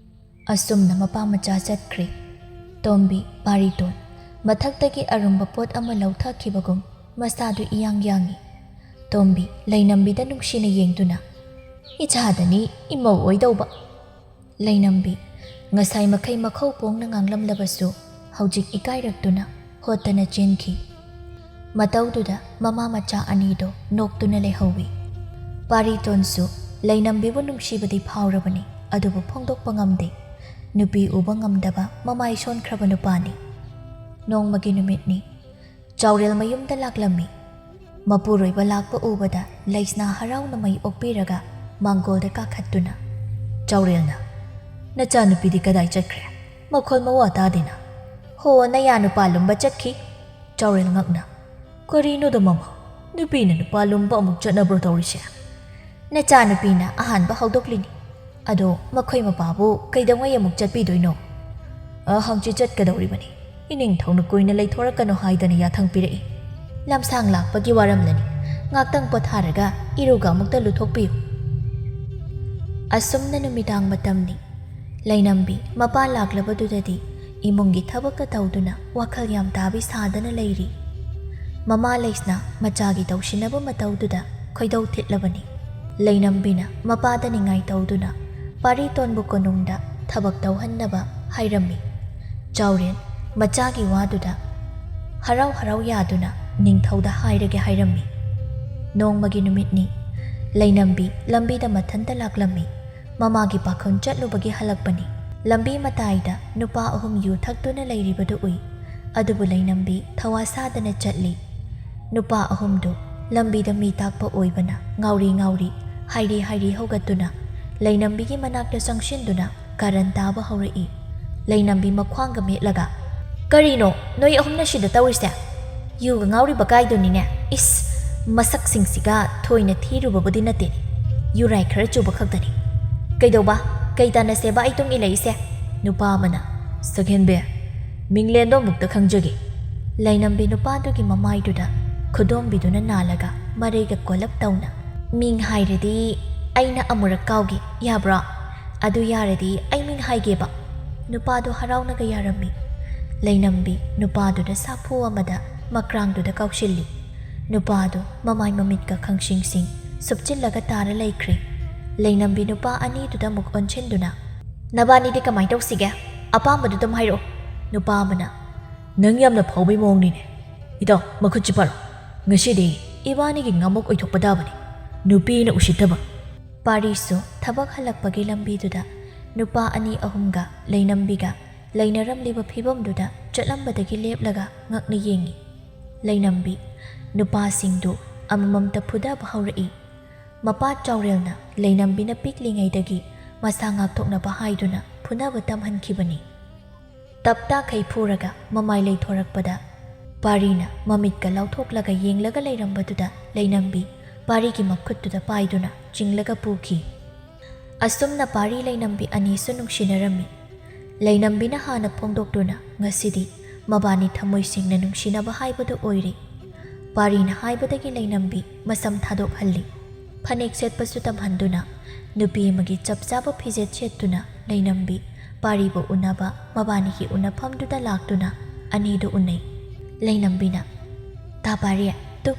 ꯑꯁꯨꯝꯅ ꯃꯄꯥ ꯃꯆꯥ ꯆꯠꯈ꯭ꯔꯦ꯫ ꯇꯣꯝꯕꯤ, ꯄꯥꯔꯤꯇꯣꯟ ꯃꯊꯛꯇꯒꯤ ꯑꯔꯨꯝꯕ ꯄꯣꯠ ꯑꯃ ꯂꯧꯊꯈꯤꯕꯒꯨꯝ ꯃꯁꯥꯗꯨ ꯏꯌꯥꯡ ꯌꯥꯡꯏ꯫ ꯇꯣꯝꯕꯤ ꯂꯩꯅꯝꯕꯤꯗ ꯅꯨꯡꯁꯤꯅ ꯌꯦꯡꯗꯨꯅ, "ꯏꯆꯥꯗꯅꯤ ꯏꯃꯧ ꯑꯣꯏꯗꯧꯕ"꯫ ꯂꯩꯅꯝꯕꯤ ꯉꯁꯥꯏ ꯃꯈꯩ ꯃꯈꯧ ꯄꯣꯡꯅ ꯉꯥꯡꯂꯝꯂꯕꯁꯨ ꯍꯧꯖꯤꯛ ꯏꯀꯥꯏꯔꯛꯇꯨꯅ ꯍꯣꯠꯇꯅ ꯆꯦꯟꯈꯤ꯫ ꯃꯇꯧꯗꯨꯗ ꯃꯃꯥ ꯃꯆꯥ ꯑꯅꯤꯗꯣ ꯅꯣꯛꯇꯨꯅ ꯂꯩꯍꯧꯏ꯫ ꯄꯥꯔꯤꯇꯣꯟꯁꯨ ꯂꯩꯅꯝꯕꯤꯕꯨ ꯅꯨꯡꯁꯤꯕꯗꯤ ꯐꯥꯎꯔꯕꯅꯤ, ꯑꯗꯨꯕꯨ ꯐꯣꯡꯗꯣꯛꯄ ꯉꯝꯗꯦ꯫ ꯅꯨꯄꯤ ꯎꯕ ꯉꯝꯗꯕ ꯃꯃꯥꯏ ꯁꯣꯟꯈ꯭ꯔꯕ ꯅꯨꯄꯥꯅꯤ꯫ ꯅꯣꯡꯃꯒꯤ ꯅꯨꯃꯤꯠꯅꯤ꯫ ꯆꯥꯎꯔꯦꯜ ꯃꯌꯨꯝꯗ ꯂꯥꯛꯂꯝꯃꯤ꯫ ꯃꯄꯨꯔꯣꯏꯕ ꯂꯥꯛꯄ ꯎꯕꯗ ꯂꯩꯁꯅꯥ ꯍꯔꯥꯎꯅ ꯃꯩ ꯑꯣꯛꯄꯤꯔꯒ ꯃꯥꯡꯒꯣꯜꯗ ꯀꯥꯈꯠꯇꯨꯅ ꯆꯥꯎꯔꯦꯜꯅ, "ꯅꯆꯥꯅꯨꯄꯤꯗꯤ ꯀꯗꯥꯏ ꯆꯠꯈ꯭ꯔꯦ? ꯃꯈꯣꯜ ꯃꯋꯥ ꯇꯥꯗꯦꯅ"꯫ "ꯍꯣ, ꯅꯌꯥ ꯅꯨꯄꯥ ꯂꯨꯝꯕ ꯆꯠꯈꯤ"꯫ ꯆꯥꯎꯔꯦꯜ ꯉꯛꯅ, "ꯀꯔꯤꯅꯣꯗ ꯃꯃꯥ, ꯅꯨꯄꯤꯅ ꯅꯨꯄꯥ ꯂꯨꯝꯕ ꯑꯃꯨꯛ ꯆꯠꯅꯕ꯭ꯔꯣ ꯇꯧꯔꯤꯁꯦ?" "ꯅꯆꯥꯅꯨꯄꯤꯅ ꯑꯍꯥꯟꯕ ꯍꯧꯗꯣꯛꯂꯤꯅꯤ꯫ ꯑꯗꯣ ꯃꯈꯣꯏ ꯃꯄꯥꯕꯨ ꯀꯩꯗꯧꯉꯩ ꯑꯃꯨꯛ ꯆꯠꯄꯤꯗꯣꯏꯅꯣ?" "ꯑ, ꯍꯪꯆꯤꯠ ꯆꯠꯀꯗꯧꯔꯤꯕꯅꯤ꯫ ꯏꯅꯤꯡꯊꯧꯅ ꯀꯨꯏꯅ ꯂꯩꯊꯣꯔꯛꯀꯅꯨ ꯍꯥꯏꯗꯅ ꯌꯥꯊꯪ ꯄꯤꯔꯛꯏ꯫ ꯂꯝꯁꯥꯡ ꯂꯥꯛꯄꯒꯤ ꯋꯥꯔꯝꯂꯅꯤ꯫ ꯉꯥꯛꯇꯪ ꯄꯣꯊꯥꯔꯒ ꯏꯔꯨꯒ ꯑꯃꯨꯛꯇ ꯂꯨꯊꯣꯛꯄꯤꯌꯨ"꯫ ꯑꯁꯨꯝꯅ ꯅꯨꯃꯤꯗꯥꯡ ꯃꯇꯝꯅꯤ꯫ ꯂꯩꯅꯝꯕꯤ ꯃꯄꯥ ꯂꯥꯛꯂꯕꯗꯨꯗꯗꯤ ꯏꯃꯨꯡꯒꯤ ꯊꯕꯛꯀ ꯇꯧꯗꯨꯅ ꯋꯥꯈꯜ ꯌꯥꯝ ꯇꯥꯕꯤ ꯁꯥꯗꯅ ꯂꯩꯔꯤ꯫ ꯃꯃꯥ ꯂꯩꯁꯅꯥ ꯃꯆꯥꯒꯤ ꯇꯧꯁꯤꯟꯅꯕ ꯃꯇꯧꯗꯨꯗ ꯈꯣꯏꯗꯧ ꯊꯤꯠꯂꯕꯅꯤ꯫ ꯂꯩꯅꯝꯕꯤꯅ ꯃꯄꯥꯗ ꯅꯤꯡꯉꯥꯏ ꯇꯧꯗꯨꯅ ꯄꯥꯔꯤ ꯇꯣꯟꯕꯨ ꯀꯣꯅꯨꯡꯗ ꯊꯕꯛ ꯇꯧꯍꯟꯅꯕ ꯍꯥꯏꯔꯝꯃꯤ꯫ ꯆꯥꯎꯔꯦꯟ ꯃꯆꯥꯒꯤ ꯋꯥꯗꯨꯗ ꯍꯔꯥꯎ ꯍꯔꯥꯎ ꯌꯥꯗꯨꯅ ꯅꯤꯡꯊꯧꯗ ꯍꯥꯏꯔꯒꯦ ꯍꯥꯏꯔꯝꯃꯤ꯫ ꯅꯣꯡꯃꯒꯤ ꯅꯨꯃꯤꯠꯅꯤ꯫ ꯂꯩꯅꯝꯕꯤ ꯂꯝꯕꯤꯗ ꯃꯊꯟꯇ ꯂꯥꯛꯂꯝꯃꯤ꯫ ꯃꯃꯥꯒꯤ ꯄꯥꯈꯣꯟ ꯆꯠꯂꯨꯕꯒꯤ ꯍꯜꯂꯛꯄꯅꯤ꯫ ꯂꯝꯕꯤ ꯃꯇꯥꯏꯗ ꯅꯨꯄꯥ ꯑꯍꯨꯝ ꯌꯨ ꯊꯛꯇꯨꯅ ꯂꯩꯔꯤꯕꯗꯨ ꯎꯏ꯫ ꯑꯗꯨꯕꯨ ꯂꯩꯅꯝꯕꯤ ꯊꯋꯥ ꯁꯥꯗꯅ ꯆꯠꯂꯤ꯫ ꯅꯨꯄꯥ ꯑꯍꯨꯝꯗꯨ ꯂꯝꯕꯤꯗ ꯃꯤ ꯇꯥꯛꯄ ꯑꯣꯏꯕꯅ ꯉꯥꯎꯔꯤ ꯉꯥꯎꯔꯤ, ꯍꯥꯏꯔꯤ ꯍꯥꯏꯔꯤ ꯍꯧꯒꯠꯇꯨꯅ ꯂꯩꯅꯝꯕꯤꯒꯤ ꯃꯅꯥꯛꯇ ꯆꯪꯁꯤꯟꯗꯨꯅ ꯀꯥꯔꯟ ꯇꯥꯕ ꯍꯧꯔꯛꯏ꯫ ꯂꯩꯅꯝꯕꯤ ꯃꯈ꯭ꯋꯥꯡꯒ ꯃꯦꯠꯂꯒ, "ꯀꯔꯤꯅꯣ ꯅꯣꯏ ꯑꯍꯨꯝꯅ ꯁꯤꯗ ꯇꯧꯔꯤꯁꯦ? ꯌꯨꯒ ꯉꯥꯎꯔꯤꯕ ꯀꯥꯏꯗꯨꯅꯤꯅꯦ꯫ ꯏꯁ, ꯃꯁꯛꯁꯤꯡꯁꯤꯒ ꯊꯣꯏꯅ ꯊꯤꯔꯨꯕꯕꯨꯗꯤ ꯅꯠꯇꯦꯅꯦ꯫ ꯌꯨꯔꯥꯏ ꯈꯔ ꯆꯨꯕ ꯈꯛꯇꯅꯤ꯫ ꯀꯩꯗꯧꯕ? ꯀꯩ ꯇꯥꯟꯅꯁꯦꯕ ꯑꯩ ꯇꯨꯡ ꯏꯜꯂꯛꯏꯁꯦ?" ꯅꯨꯄꯥ ꯑꯃꯅ, "ꯁꯛꯍꯦꯟꯕꯤ, ꯃꯤꯡꯂꯦꯟꯗꯣ ꯑꯃꯨꯛꯇ ꯈꯪꯖꯒꯦ꯫" ꯂꯩꯅꯝꯕꯤ ꯅꯨꯄꯥꯗꯨꯒꯤ ꯃꯃꯥꯏꯗꯨꯗ ꯈꯨꯗꯣꯝꯕꯤꯗꯨꯅ ꯅꯥꯜꯂꯒ ꯃꯔꯩꯒ ꯀꯣꯜꯂꯞ ꯇꯧꯅ, "ꯃꯤꯡ ꯍꯥꯏꯔꯗꯤ ꯑꯩꯅ ꯑꯃꯨꯔꯛ ꯀꯥꯎꯒꯦ, ꯌꯥꯕ꯭ꯔꯣ? ꯑꯗꯨ ꯌꯥꯔꯗꯤ ꯑꯩ ꯃꯤꯡ ꯍꯥꯏꯒꯦꯕ꯫" ꯅꯨꯄꯥꯗꯣ ꯍꯔꯥꯎꯅꯒ ꯌꯥꯔꯝꯃꯤ꯫ ꯂꯩꯅꯝꯕꯤ ꯅꯨꯄꯥꯗꯨꯗ ꯁꯥꯐꯨ ꯑꯃꯗ ꯃꯀ꯭ꯔꯥꯡꯗꯨꯗ ꯀꯥꯎꯁꯤꯜꯂꯤ꯫ ꯅꯨꯄꯥꯗꯨ ꯃꯃꯥꯏ ꯃꯃꯤꯠꯀ ꯈꯪꯁꯤꯡ ꯁꯤꯡ ꯁꯨꯞꯆꯤꯜꯂꯒ ꯇꯥꯔ ꯂꯩꯈ꯭ꯔꯦ꯫ ꯂꯩꯅꯝꯕꯤ ꯅꯨꯄꯥ ꯑꯅꯤꯗꯨꯗ ꯑꯃꯨꯛ ꯑꯣꯟꯁꯤꯟꯗꯨꯅ, "ꯅꯕꯥꯅꯤꯗꯤ ꯀꯃꯥꯏ ꯇꯧꯁꯤꯒꯦ? ꯑꯄꯥꯝꯕꯗꯨ ꯑꯗꯨꯝ ꯍꯥꯏꯔꯛꯑꯣ꯫" ꯅꯨꯄꯥ ꯑꯃꯅ, "ꯅꯪ ꯌꯥꯝꯅ ꯐꯥꯎꯕꯩ ꯃꯑꯣꯡꯅꯤꯅꯦ꯫ ꯏꯇꯥꯎ, ꯃꯈꯨꯠꯁꯤ ꯄꯥꯔꯣ꯫ ꯉꯁꯤꯗꯤ ꯏꯕꯥꯅꯤꯒꯤ ꯉꯥꯃꯣꯛ ꯑꯣꯏꯊꯣꯛꯄ ꯇꯥꯕꯅꯤ꯫ ꯅꯨꯄꯤꯅ ꯎꯁꯤꯠꯇꯕ꯫" ꯄꯥꯔꯤꯁꯨ ꯊꯕꯛ ꯍꯜꯂꯛꯄꯒꯤ ꯂꯝꯕꯤꯗꯨꯗ ꯅꯨꯄꯥ ꯑꯅꯤ ꯑꯍꯨꯝꯒ ꯂꯩꯅꯝꯕꯤꯒ ꯂꯩꯅꯔꯝꯂꯤꯕ ꯐꯤꯕꯝꯗꯨꯗ ꯆꯠꯂꯝꯕꯗꯒꯤ ꯂꯦꯞꯂꯒ ꯉꯛꯅ ꯌꯦꯡꯉꯤ꯫ ꯂꯩꯅꯝꯕꯤ ꯅꯨꯄꯥꯁꯤꯡꯗꯨ ꯑꯃꯃꯝꯇ ꯐꯨꯗꯕ ꯍꯧꯔꯛꯏ꯫ ꯃꯄꯥ ꯆꯥꯎꯔꯦꯜꯅ ꯂꯩꯅꯝꯕꯤꯅ ꯄꯤꯛꯂꯤꯉꯩꯗꯒꯤ ꯃꯁꯥ ꯉꯥꯛꯊꯣꯛꯅꯕ ꯍꯥꯏꯗꯨꯅ ꯐꯨꯅꯕ ꯇꯝꯍꯟꯈꯤꯕꯅꯤ꯫ ꯇꯞꯇꯥꯈꯩ ꯐꯨꯔꯒ ꯃꯃꯥꯏ ꯂꯩꯊꯣꯔꯛꯄꯗ ꯄꯥꯔꯤꯅ ꯃꯃꯤꯠꯀ ꯂꯥꯎꯊꯣꯛꯂꯒ ꯌꯦꯡꯂꯒ ꯂꯩꯔꯝꯕꯗꯨꯗ ꯂꯩꯅꯝꯕꯤ ꯄꯥꯔꯤꯒꯤ ꯃꯈꯨꯠꯇꯨꯗ ꯄꯥꯏꯗꯨꯅ ꯆꯤꯡꯂꯒ ꯄꯨꯈꯤ꯫ ꯑꯁꯨꯝꯅ ꯄꯥꯔꯤ ꯂꯩꯅꯝꯕꯤ ꯑꯅꯤꯁꯨ ꯅꯨꯡꯁꯤꯅꯔꯝꯃꯤ꯫ ꯂꯩꯅꯝꯕꯤꯅ ꯍꯥꯟꯅ ꯐꯣꯡꯗꯣꯛꯇꯨꯅ ꯉꯁꯤꯗꯤ ꯃꯕꯥꯅꯤ ꯊꯃꯣꯏ ꯁꯦꯡꯅ ꯅꯨꯡꯁꯤꯅꯕ ꯍꯥꯏꯕꯗꯨ ꯑꯣꯏꯔꯦ꯫ ꯄꯥꯔꯤꯅ ꯍꯥꯏꯕꯗꯒꯤ ꯂꯩꯅꯝꯕꯤ ꯃꯁꯝ ꯊꯥꯗꯣꯛꯍꯜꯂꯤ꯫ ꯐꯅꯦꯛ ꯁꯦꯠꯄꯁꯨ ꯇꯝꯍꯟꯗꯨꯅ ꯅꯨꯄꯤ ꯑꯃꯒꯤ ꯆꯞ ꯆꯥꯕ ꯐꯤꯖꯦꯠ ꯁꯦꯠꯇꯨꯅ ꯂꯩꯅꯝꯕꯤ ꯄꯥꯔꯤꯕꯨ ꯎꯅꯕ ꯃꯕꯥꯅꯤꯒꯤ ꯎꯅꯐꯝꯗꯨꯗ ꯂꯥꯛꯇꯨꯅ ꯑꯅꯤꯗꯨ ꯎꯅꯩ꯫ ꯂꯩꯅꯝꯕꯤꯅ, "ꯇꯥ ꯄꯥꯔꯤ, ꯇꯨ,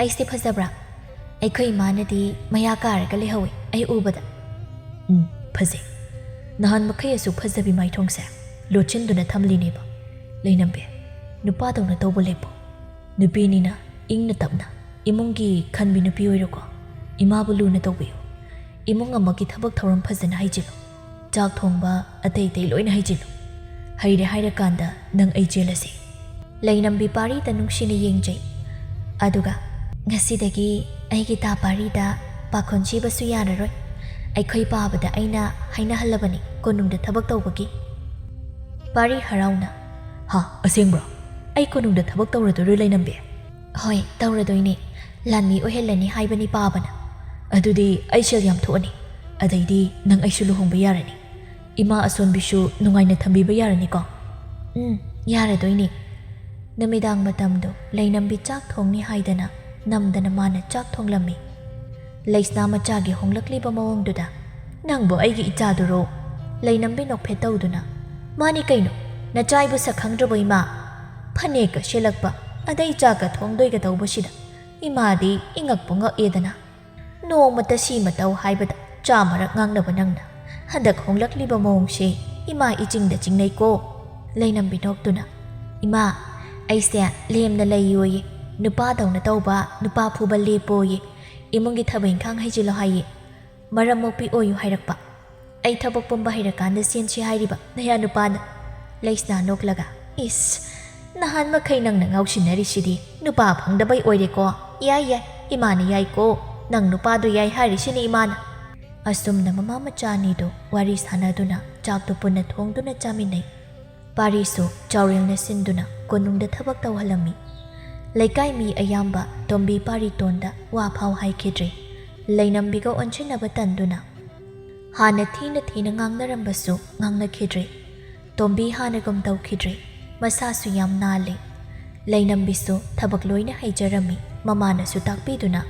ꯑꯩꯁꯦ ꯐꯖꯕ꯭ꯔꯥ? ꯑꯩꯈꯣꯏ ꯏꯃꯥꯅꯗꯤ ꯃꯌꯥ ꯀꯥꯔꯒ ꯂꯩꯍꯧꯋꯤ ꯑꯩ ꯎꯕꯗ꯫" "ꯎꯝ, ꯐꯖꯩ꯫ ꯅꯍꯥꯟ ꯃꯈꯩ ꯑꯁꯨꯛ ꯐꯖꯕꯤ ꯃꯥꯏꯊꯣꯡꯁꯦ ꯂꯣꯠꯁꯤꯟꯗꯨꯅ ꯊꯝꯂꯤꯅꯦꯕ꯫ ꯂꯩꯅꯝꯕꯤ, ꯅꯨꯄꯥꯗꯧꯅ ꯇꯧꯕ ꯂꯦꯞꯄꯣ꯫ ꯅꯨꯄꯤꯅꯤꯅ ꯏꯪꯅ ꯇꯞꯅ ꯏꯃꯨꯡꯒꯤ ꯈꯟꯕꯤ ꯅꯨꯄꯤ ꯑꯣꯏꯔꯣꯀꯣ꯫ ꯏꯃꯥꯕꯨ ꯂꯨꯅ ꯇꯧꯕꯤꯌꯨ꯫ ꯏꯃꯨꯡ ꯑꯃꯒꯤ ꯊꯕꯛ ꯊꯧꯔꯝ ꯐꯖꯅ ꯍꯩꯖꯤꯜꯂꯨ꯫ ꯆꯥꯛ ꯊꯣꯡꯕ, ꯑꯇꯩ ꯑꯇꯩ ꯂꯣꯏꯅ ꯍꯩꯖꯤꯜꯂꯨ꯫ ꯍꯩꯔꯦ ꯍꯥꯏꯔꯀꯥꯟꯗ ꯅꯪ ꯑꯩ ꯆꯦꯜꯂꯁꯤ꯫" ꯂꯩꯅꯝꯕꯤ ꯄꯥꯔꯤꯗ ꯅꯨꯡꯁꯤꯅ ꯌꯦꯡꯖꯩ꯫ ꯑꯗꯨꯒ, "ꯉꯁꯤꯗꯒꯤ ꯑꯩꯒꯤ ꯇꯥ ꯄꯥꯔꯤꯗ ꯄꯥꯈꯣꯟ ꯁꯤꯕꯁꯨ ꯌꯥꯔꯔꯣꯏ꯫ ꯑꯩꯈꯣꯏ ꯄꯥꯕꯗ ꯑꯩꯅ ꯍꯥꯏꯅꯍꯜꯂꯕꯅꯤ ꯀꯣꯅꯨꯡꯗ ꯊꯕꯛ ꯇꯧꯕꯒꯤ꯫" ꯄꯥꯔꯤ ꯍꯔꯥꯎꯅ, "ꯍꯥ, ꯑꯁꯦꯡꯕ꯭ꯔꯣ? ꯑꯩ ꯀꯣꯅꯨꯡꯗ ꯊꯕꯛ ꯇꯧꯔꯗꯣꯏꯔꯣ ꯂꯩꯅꯝꯕꯤ?" "ꯍꯣꯏ, ꯇꯧꯔꯗꯣꯏꯅꯦ꯫ ꯂꯥꯟꯃꯤ ꯑꯣꯏꯍꯜꯂꯅꯤ ꯍꯥꯏꯕꯅꯤ ꯄꯥꯕꯅ꯫" "ꯑꯗꯨꯗꯤ ꯑꯩ ꯁꯦꯜ ꯌꯥꯝ ꯊꯣꯛꯑꯅꯤ꯫ ꯑꯗꯩꯗꯤ ꯅꯪ ꯑꯩꯁꯨ ꯂꯨꯍꯣꯡꯕ ꯌꯥꯔꯅꯤ꯫ ꯏꯃꯥ ꯑꯁꯣꯟꯕꯤꯁꯨ ꯅꯨꯡꯉꯥꯏꯅ ꯊꯝꯕꯤꯕ ꯌꯥꯔꯅꯤꯀꯣ?" "ꯎꯝ, ꯌꯥꯔꯗꯣꯏꯅꯦ꯫" ꯅꯨꯃꯤꯗꯥꯡ ꯃꯇꯝꯗꯣ ꯂꯩꯅꯝꯕꯤ ꯆꯥꯛ ꯊꯣꯡꯅꯤ ꯍꯥꯏꯗꯅ ꯅꯝꯗꯅ ꯃꯥꯅ ꯆꯥꯛ ꯊꯣꯡꯂꯝꯃꯤ꯫ ꯂꯩꯁꯅꯥ ꯃꯆꯥꯒꯤ ꯍꯣꯡꯂꯛꯂꯤꯕ ꯃꯑꯣꯡꯗꯨꯗ, "ꯅꯪꯕꯨ ꯑꯩꯒꯤ ꯏꯆꯥꯗꯨꯔꯣ?" ꯂꯩꯅꯝꯕꯤ ꯅꯣꯛꯐꯦꯠ ꯇꯧꯗꯨꯅ, "ꯃꯥꯅꯤ ꯀꯩꯅꯣ, ꯅꯆꯥꯏꯕꯨ ꯁꯛ ꯈꯪꯗ꯭ꯔꯕꯣ ꯏꯃꯥ? ꯐꯅꯦꯛꯀ ꯁꯦꯠꯂꯛꯄ, ꯑꯗꯩ ꯆꯥꯛꯀ ꯊꯣꯡꯗꯣꯏꯒ ꯇꯧꯕꯁꯤꯗ ꯏꯃꯥꯗꯤ ꯏꯉꯛꯄꯨ ꯉꯛꯑꯦꯗꯅ꯫ ꯅꯣꯡꯃꯇ ꯁꯤ ꯃꯇꯧ ꯍꯥꯏꯕꯗ ꯆꯥꯝꯃꯔꯛ ꯉꯥꯡꯅꯕ ꯅꯪꯅ ꯍꯟꯗꯛ ꯍꯣꯡꯂꯛꯂꯤꯕ ꯃꯑꯣꯡꯁꯦ ꯏꯃꯥ ꯏꯆꯤꯡꯗ ꯆꯤꯡꯅꯩꯀꯣ꯫" ꯂꯩꯅꯝꯕꯤ ꯅꯣꯛꯇꯨꯅ, "ꯏꯃꯥ, ꯑꯩꯁꯦ ꯂꯦꯝꯅ ꯂꯩꯌꯣꯌꯦ, ꯅꯨꯄꯥꯗꯧꯅ ꯇꯧꯕ, ꯅꯨꯄꯥ ꯐꯨꯕ ꯂꯦꯞꯄꯣꯌꯦ, ꯏꯃꯨꯡꯒꯤ ꯊꯕꯛ ꯏꯪꯈꯥꯡ ꯍꯩꯖꯤꯜꯂꯣ ꯍꯥꯏꯌꯦ, ꯃꯔꯝ ꯃꯣꯛꯄꯤ ꯑꯣꯏꯌꯨ ꯍꯥꯏꯔꯛꯄ꯫ ꯑꯩ ꯊꯕꯛ ꯄꯨꯝꯕ ꯍꯩꯔꯀꯥꯟꯗ ꯆꯦꯟꯁꯤ ꯍꯥꯏꯔꯤꯕ ꯅꯌꯥ ꯅꯨꯄꯥꯅ꯫" ꯂꯩꯁꯅꯥ ꯅꯣꯛꯂꯒ, "ꯏꯁ, ꯅꯍꯥꯟ ꯃꯈꯩ ꯅꯪꯅ ꯉꯥꯎꯁꯤꯟꯅꯔꯤꯁꯤꯗꯤ ꯅꯨꯄꯥ ꯐꯪꯗꯕꯩ ꯑꯣꯏꯔꯦꯀꯣ꯫ ꯌꯥꯏ ꯌꯥꯏ, ꯏꯃꯥꯅ ꯌꯥꯏꯀꯣ, ꯅꯪ ꯅꯨꯄꯥꯗꯣ ꯌꯥꯏ ꯍꯥꯏꯔꯤꯁꯤꯅꯤ ꯏꯃꯥꯅ꯫" ꯑꯁꯨꯝꯅ ꯃꯃꯥ ꯃꯆꯥ ꯑꯅꯤꯗꯨ ꯋꯥꯔꯤ ꯁꯥꯟꯅꯗꯨꯅ ꯆꯥꯛꯇꯨ ꯄꯨꯟꯅ ꯊꯣꯡꯗꯨꯅ ꯆꯥꯃꯤꯟꯅꯩ꯫ ꯄꯥꯔꯤꯁꯨ ꯆꯥꯎꯔꯦꯜꯅ ꯁꯤꯟꯗꯨꯅ ꯀꯣꯅꯨꯡꯗ ꯊꯕꯛ ꯇꯧꯍꯜꯂꯝꯃꯤ꯫ ꯂꯩꯀꯥꯏ ꯃꯤ ꯑꯌꯥꯝꯕ ꯇꯣꯝꯕꯤ ꯄꯥꯔꯤ ꯇꯣꯟꯗ ꯋꯥ ꯐꯥꯎ ꯍꯥꯏꯈꯤꯗ꯭ꯔꯦ꯫ ꯂꯩꯅꯝꯕꯤꯒ ꯑꯣꯟꯁꯤꯟꯅꯕ ꯇꯟꯗꯨꯅ ꯍꯥꯟꯅ ꯊꯤꯅ ꯊꯤꯅ ꯉꯥꯡꯅꯔꯝꯕꯁꯨ ꯉꯥꯡꯅꯈꯤꯗ꯭ꯔꯦ꯫ ꯇꯣꯝꯕꯤ ꯍꯥꯟꯅꯒꯨꯝ ꯇꯧꯈꯤꯗ꯭ꯔꯦ꯫ ꯃꯁꯥꯁꯨ ꯌꯥꯝ ꯅꯥꯜꯂꯦ꯫ ꯂꯩꯅꯝꯕꯤꯁꯨ ꯊꯕꯛ ꯂꯣꯏꯅ ꯍꯩꯖꯔꯝꯃꯤ꯫ ꯃꯃꯥꯅꯁꯨ ꯇꯥꯛꯄꯤꯗꯨꯅ,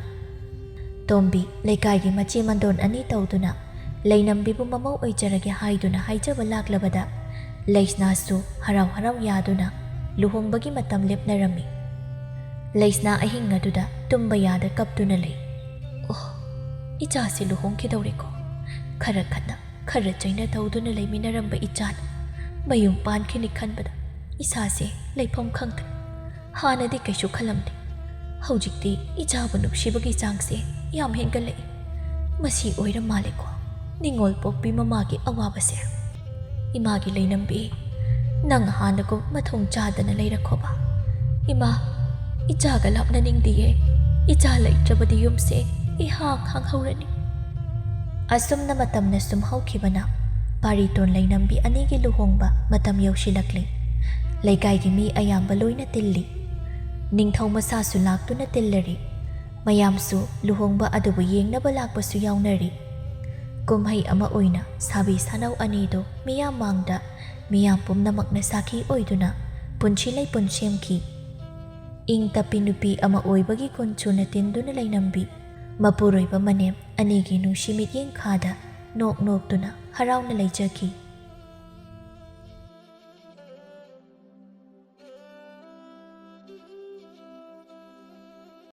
ꯇꯣꯝꯕꯤ ꯂꯩꯀꯥꯏꯒꯤ ꯃꯆꯦ ꯃꯟꯗꯣꯟ ꯑꯅꯤ ꯇꯧꯗꯨꯅ ꯂꯩꯅꯝꯕꯤꯕꯨ ꯃꯃꯧ ꯑꯣꯏꯖꯔꯒꯦ ꯍꯥꯏꯗꯨꯅ ꯍꯥꯏꯖꯕ ꯂꯥꯛꯂꯕꯗ, ꯂꯩꯁꯅꯥꯁꯨ ꯍꯔꯥꯎ ꯍꯔꯥꯎ ꯌꯥꯗꯨꯅ ꯂꯨꯍꯣꯡꯕꯒꯤ ꯃꯇꯝ ꯂꯦꯞꯅꯔꯝꯃꯤ꯫ ꯂꯩꯁꯅꯥ ꯑꯍꯤꯡ ꯑꯗꯨꯗ ꯇꯨꯝꯕ ꯌꯥꯗ ꯀꯞꯇꯨꯅ ꯂꯩ꯫ "ꯑꯣ, ꯏꯆꯥꯁꯤ ꯂꯨꯍꯣꯡꯈꯤꯗꯧꯔꯦꯀꯣ꯫ ꯈꯔ ꯈꯠꯅ, ꯈꯔ ꯆꯩꯅ ꯇꯧꯗꯨꯅ ꯂꯩꯃꯤꯟꯅꯔꯝꯕ ꯏꯆꯥꯅ ꯃꯌꯨꯝ ꯄꯥꯟꯈꯤꯅꯤ ꯈꯟꯕꯗ ꯏꯁꯥꯁꯦ ꯂꯩꯐꯝ ꯈꯪꯗ꯭ꯔꯦ꯫ ꯍꯥꯟꯅꯗꯤ ꯀꯩꯁꯨ ꯈꯜꯂꯝꯗꯦ꯫ ꯍꯧꯖꯤꯛꯇꯤ ꯏꯆꯥꯕꯨ ꯅꯨꯡꯁꯤꯕꯒꯤ ꯆꯥꯡꯁꯦ ꯌꯥꯝ ꯍꯦꯟꯒꯠꯂꯛꯏ꯫ ꯃꯁꯤ ꯑꯣꯏꯔ ꯃꯥꯜꯂꯦꯀꯣ ꯅꯤꯉꯣꯜ ꯄꯣꯛꯄꯤ ꯃꯃꯥꯒꯤ ꯑꯋꯥꯕꯁꯦ꯫ ꯏꯃꯥꯒꯤ ꯂꯩꯅꯝꯕꯤ, ꯅꯪ ꯍꯥꯟꯅꯒꯨꯝ ꯃꯊꯣꯡ ꯆꯥꯗꯅ ꯂꯩꯔꯛꯈꯣꯕ꯫ ꯏꯃꯥ, ꯏꯆꯥꯒ ꯂꯥꯞꯅꯅꯤꯡꯗꯤꯌꯦ꯫ ꯏꯆꯥ ꯂꯩꯇ꯭ꯔꯕꯗꯤ ꯌꯨꯝꯁꯦ ꯏꯍꯥꯡ ꯍꯥꯡꯍꯧꯔꯅꯤ꯫" ꯑꯁꯨꯝꯅ ꯃꯇꯝꯅ ꯁꯨꯝ ꯍꯧꯈꯤꯕꯅ ꯄꯥꯔꯤꯇꯣꯟ ꯂꯩꯅꯝꯕꯤ ꯑꯅꯤꯒꯤ ꯂꯨꯍꯣꯡꯕ ꯃꯇꯝ ꯌꯧꯁꯤꯜꯂꯛꯂꯤ꯫ ꯂꯩꯀꯥꯏꯒꯤ ꯃꯤ ꯑꯌꯥꯝꯕ ꯂꯣꯏꯅ ꯇꯤꯜꯂꯤ꯫ ꯅꯤꯡꯊꯧ ꯃꯁꯥꯁꯨ ꯂꯥꯛꯇꯨꯅ ꯇꯤꯜꯂꯔꯤ꯫ ꯃꯌꯥꯝꯁꯨ ꯂꯨꯍꯣꯡꯕ ꯑꯗꯨꯕꯨ ꯌꯦꯡꯅꯕ ꯂꯥꯛꯄꯁꯨ ꯌꯥꯎꯅꯔꯤ꯫ ꯀꯨꯝꯍꯩ ꯑꯃ ꯑꯣꯏꯅ ꯁꯥꯕꯤ ꯁꯥꯅꯧ ꯑꯅꯤꯗꯨ ꯃꯤꯌꯥꯝ ꯃꯥꯡꯗ ꯃꯤꯌꯥꯝ ꯄꯨꯝꯅꯃꯛꯅ ꯁꯥꯈꯤ ꯑꯣꯏꯗꯨꯅ ꯄꯨꯟꯁꯤ ꯂꯩꯄꯨꯟ ꯁꯦꯝꯈꯤ꯫ ꯏꯪ ꯇꯞꯄꯤ ꯅꯨꯄꯤ ꯑꯃ ꯑꯣꯏꯕꯒꯤ ꯒꯨꯟ ꯆꯨꯅ ꯇꯤꯟꯗꯨꯅ ꯂꯩꯅꯝꯕꯤ ꯃꯄꯨꯔꯣꯏꯕ ꯃꯅꯦꯝ ꯑꯅꯤꯒꯤ ꯅꯨꯡꯁꯤ ꯃꯤꯠꯌꯦꯡ ꯈꯥꯗ ꯅꯣꯛ ꯅꯣꯛꯇꯨꯅ ꯍꯔꯥꯎꯅ ꯂꯩꯖꯈꯤ꯫